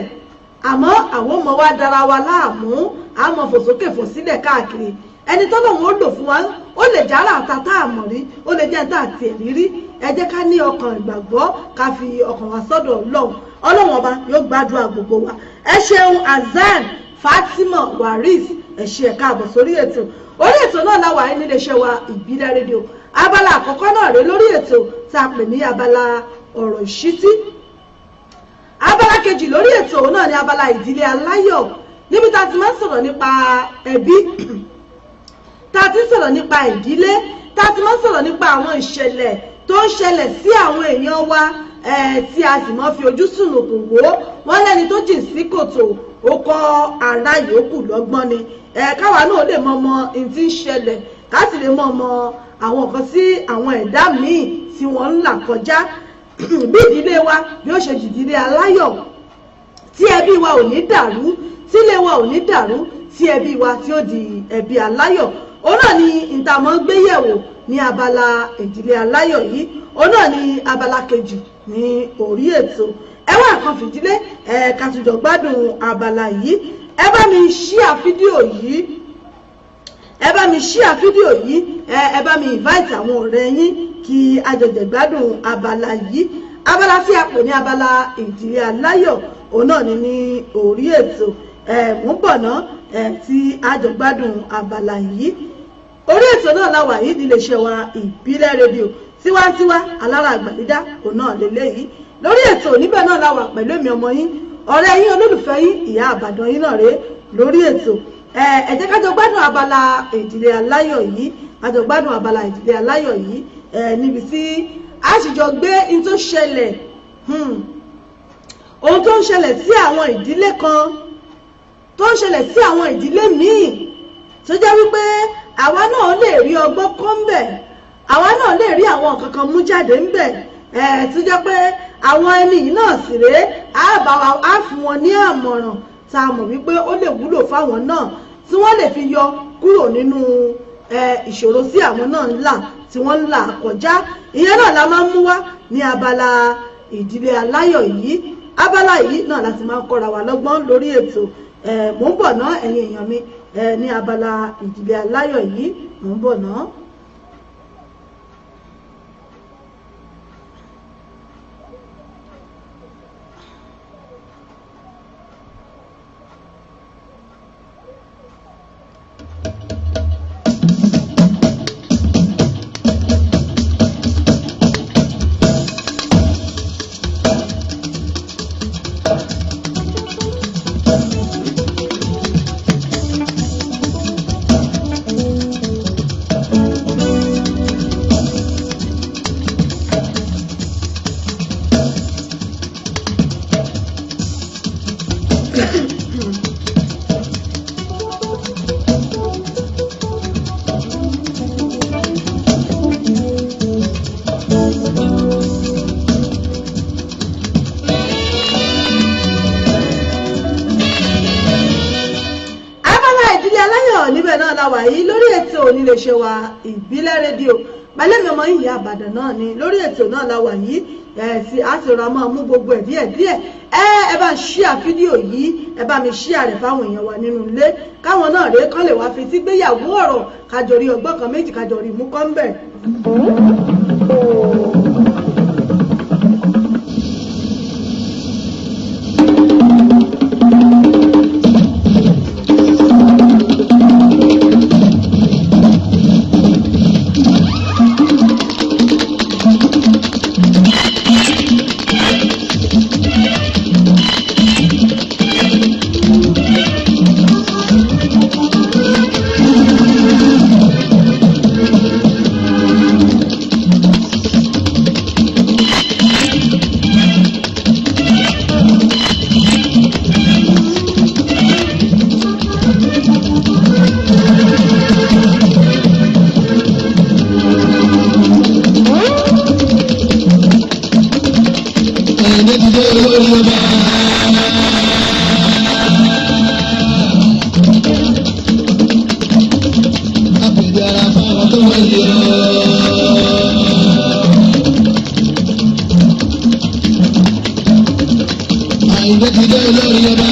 àmọ́ àwọn ọmọ wa dára wa láàmú, àmọ́ fòsókè fòsílẹ̀ káàkiri. Ẹni tọ́lọ́run ó lò fún wa, ó lè jára àta tá a mọ̀ rí, ó lè jẹ́ tá a tiẹ̀ rí rí. Ẹ jẹ́ ká ní ọkàn ìgbàgbọ́, ká fi ọkàn wa sọ́dọ̀ Ọlọ́run. Ọlọ́run ọba yóò gbàdúrà gbogbo wa. Ẹ ṣeun Azan Fatima Waris, ẹ ṣe, ẹ káàbọ̀ sórí ètò. Orí ètò náà la wà ní iléeṣẹ́ wa Ìbílẹ̀ Rédíò. Abala àkọ́kọ́ náà rèé lórí ètò tá a pè ní abala ọ̀rọ̀ ìṣítí. Abala kejì lórí ètò náà ni abala ìdílé aláyọ̀, níbi tá a ti máa ń sọ̀rọ̀ nípa ẹbí, tá a ti ń sọ̀rọ̀ nípa ìdílé, tá a ti máa ń sọ̀rọ̀ nípa àwọn ìṣẹ̀lẹ̀ tó ń ṣẹlẹ̀ sí àwọn èèyàn wa, tí a sì máa fi ojú sùnùkùn wò ó. Wọ́n lẹ́ni tó jìn sí kòtò, ó kọ́ ara yòókù lọ́gbọ́n ni. Káwa náà lè mọ ọmọ ohun tí ń ṣẹlẹ̀, ká sì lè mọ ọmọ àwọn nǹkan tí àwọn ẹ̀dá míì tí wọ́n ń là kọjá, bí ìdílé wa bí ó ṣe dìdílé aláyọ̀, tí ẹbí wa ò ní dàrú, tí ilé wa ò ní dàrú, tí ẹbí wa tí ó di ẹbí aláyọ̀. Òun náà ni ìtàmọ́ gbéyẹ̀wò ní abala ìdílé aláyọ̀ yìí. Òun náà ni abala kejì ní orí ètò. Ẹ wá nǹkan fìdílé ẹ, ká tún jọ gbádùn abala yìí. Ẹ bá mi share fídíò yìí, ẹ bá mi share fídíò yìí, ẹ bá mi invite àwọn ọ̀rẹ́ yín kí a jọ jẹ gbádùn abala yìí. Abala tí a pè ní abala ìdílé aláyọ̀, òun náà ni ní orí ètò. Ẹ mú bọ̀ ná ẹ tí a jọ gbádùn abala yìí. Orí ètò náà la wà yìí nílé iṣẹ́ wa, Ìbílẹ̀ Rédíò Tiwantiwa, alára àgbàdídá, òun náà lélẹ́yìí. Lórí ètò níbẹ̀ náà la wà pẹ̀lú èmi, ọmọ yín, ọ̀rẹ́ yín, olólùfẹ́ yín, ìyá àbàdàn yín náà rèé lórí ètò. Ẹ jẹ́ ká jọ gbádùn abala ìdílé aláyọ̀ yìí, ká jọ gbádùn abala ìdílé aláyọ̀ yìí, níbi tí a sì jọ gbé n tó ṣẹlẹ̀, ohun tó ń ṣẹlẹ̀ sí àwọn ìdílé kan, tó ń ṣẹlẹ̀ sí àwọn ìdílé míì, tó jẹ́ wípé àwa náà lè rí ọgbọ́n kọ́ ń bẹ̀, àwa náà lè rí àwọn nǹkan kan mú jáde ń bẹ̀, tó jẹ́ pé àwọn ẹni yìí náà sì rèé, á bá wa á fún wọn ní àmọ̀ràn tá a mọ̀ wípé ó lè wúlò fáwọn náà, tí wọ́n lè fi yọ kúrò nínú ìṣòro tí àwọn náà ń là, tí wọ́n ń là kọjá. Ìyẹn náà la máa ń mú wá ní abala ìdílé aláyọ̀ yìí. Abala yìí náà láti máa ń kọ́ra wa lọ́gbọ́n lórí ètò. Mò ń bọ̀ ná, ẹ̀yin èèyàn mi, ní abala ìdílé aláyọ̀ yìí, mò ń bọ̀ ná. Abala ìdílé aláyọ̀ níbẹ̀ náà la wà yìí lórí ètò oníléeṣẹ́ wa, Ìbílẹ̀ Rédíò, pẹ̀lẹ́mi ọmọ ìyá àbàdàn náà ni. Lórí ètò náà la wà yìí, ẹ̀ tí a ti rọra máa mú gbogbo ẹ̀ díẹ̀ díẹ̀. Ẹ bá ń share fídíò yìí, ẹ bá mi share rẹ̀ fáwọn èèyàn wa nínú ilé, káwọn náà rèé kán lè wá fi tí gbéyàwó ọ̀rọ̀, kájọ rí ọgbọ́n kan méjì, kájọ rí mú kọ́ ń bẹ̀. Àyìndé ti dé, olórí ọba. Àpèjì ara fáwọn tó wọ́n yọ. Àyìndé ti dé, olórí ọba.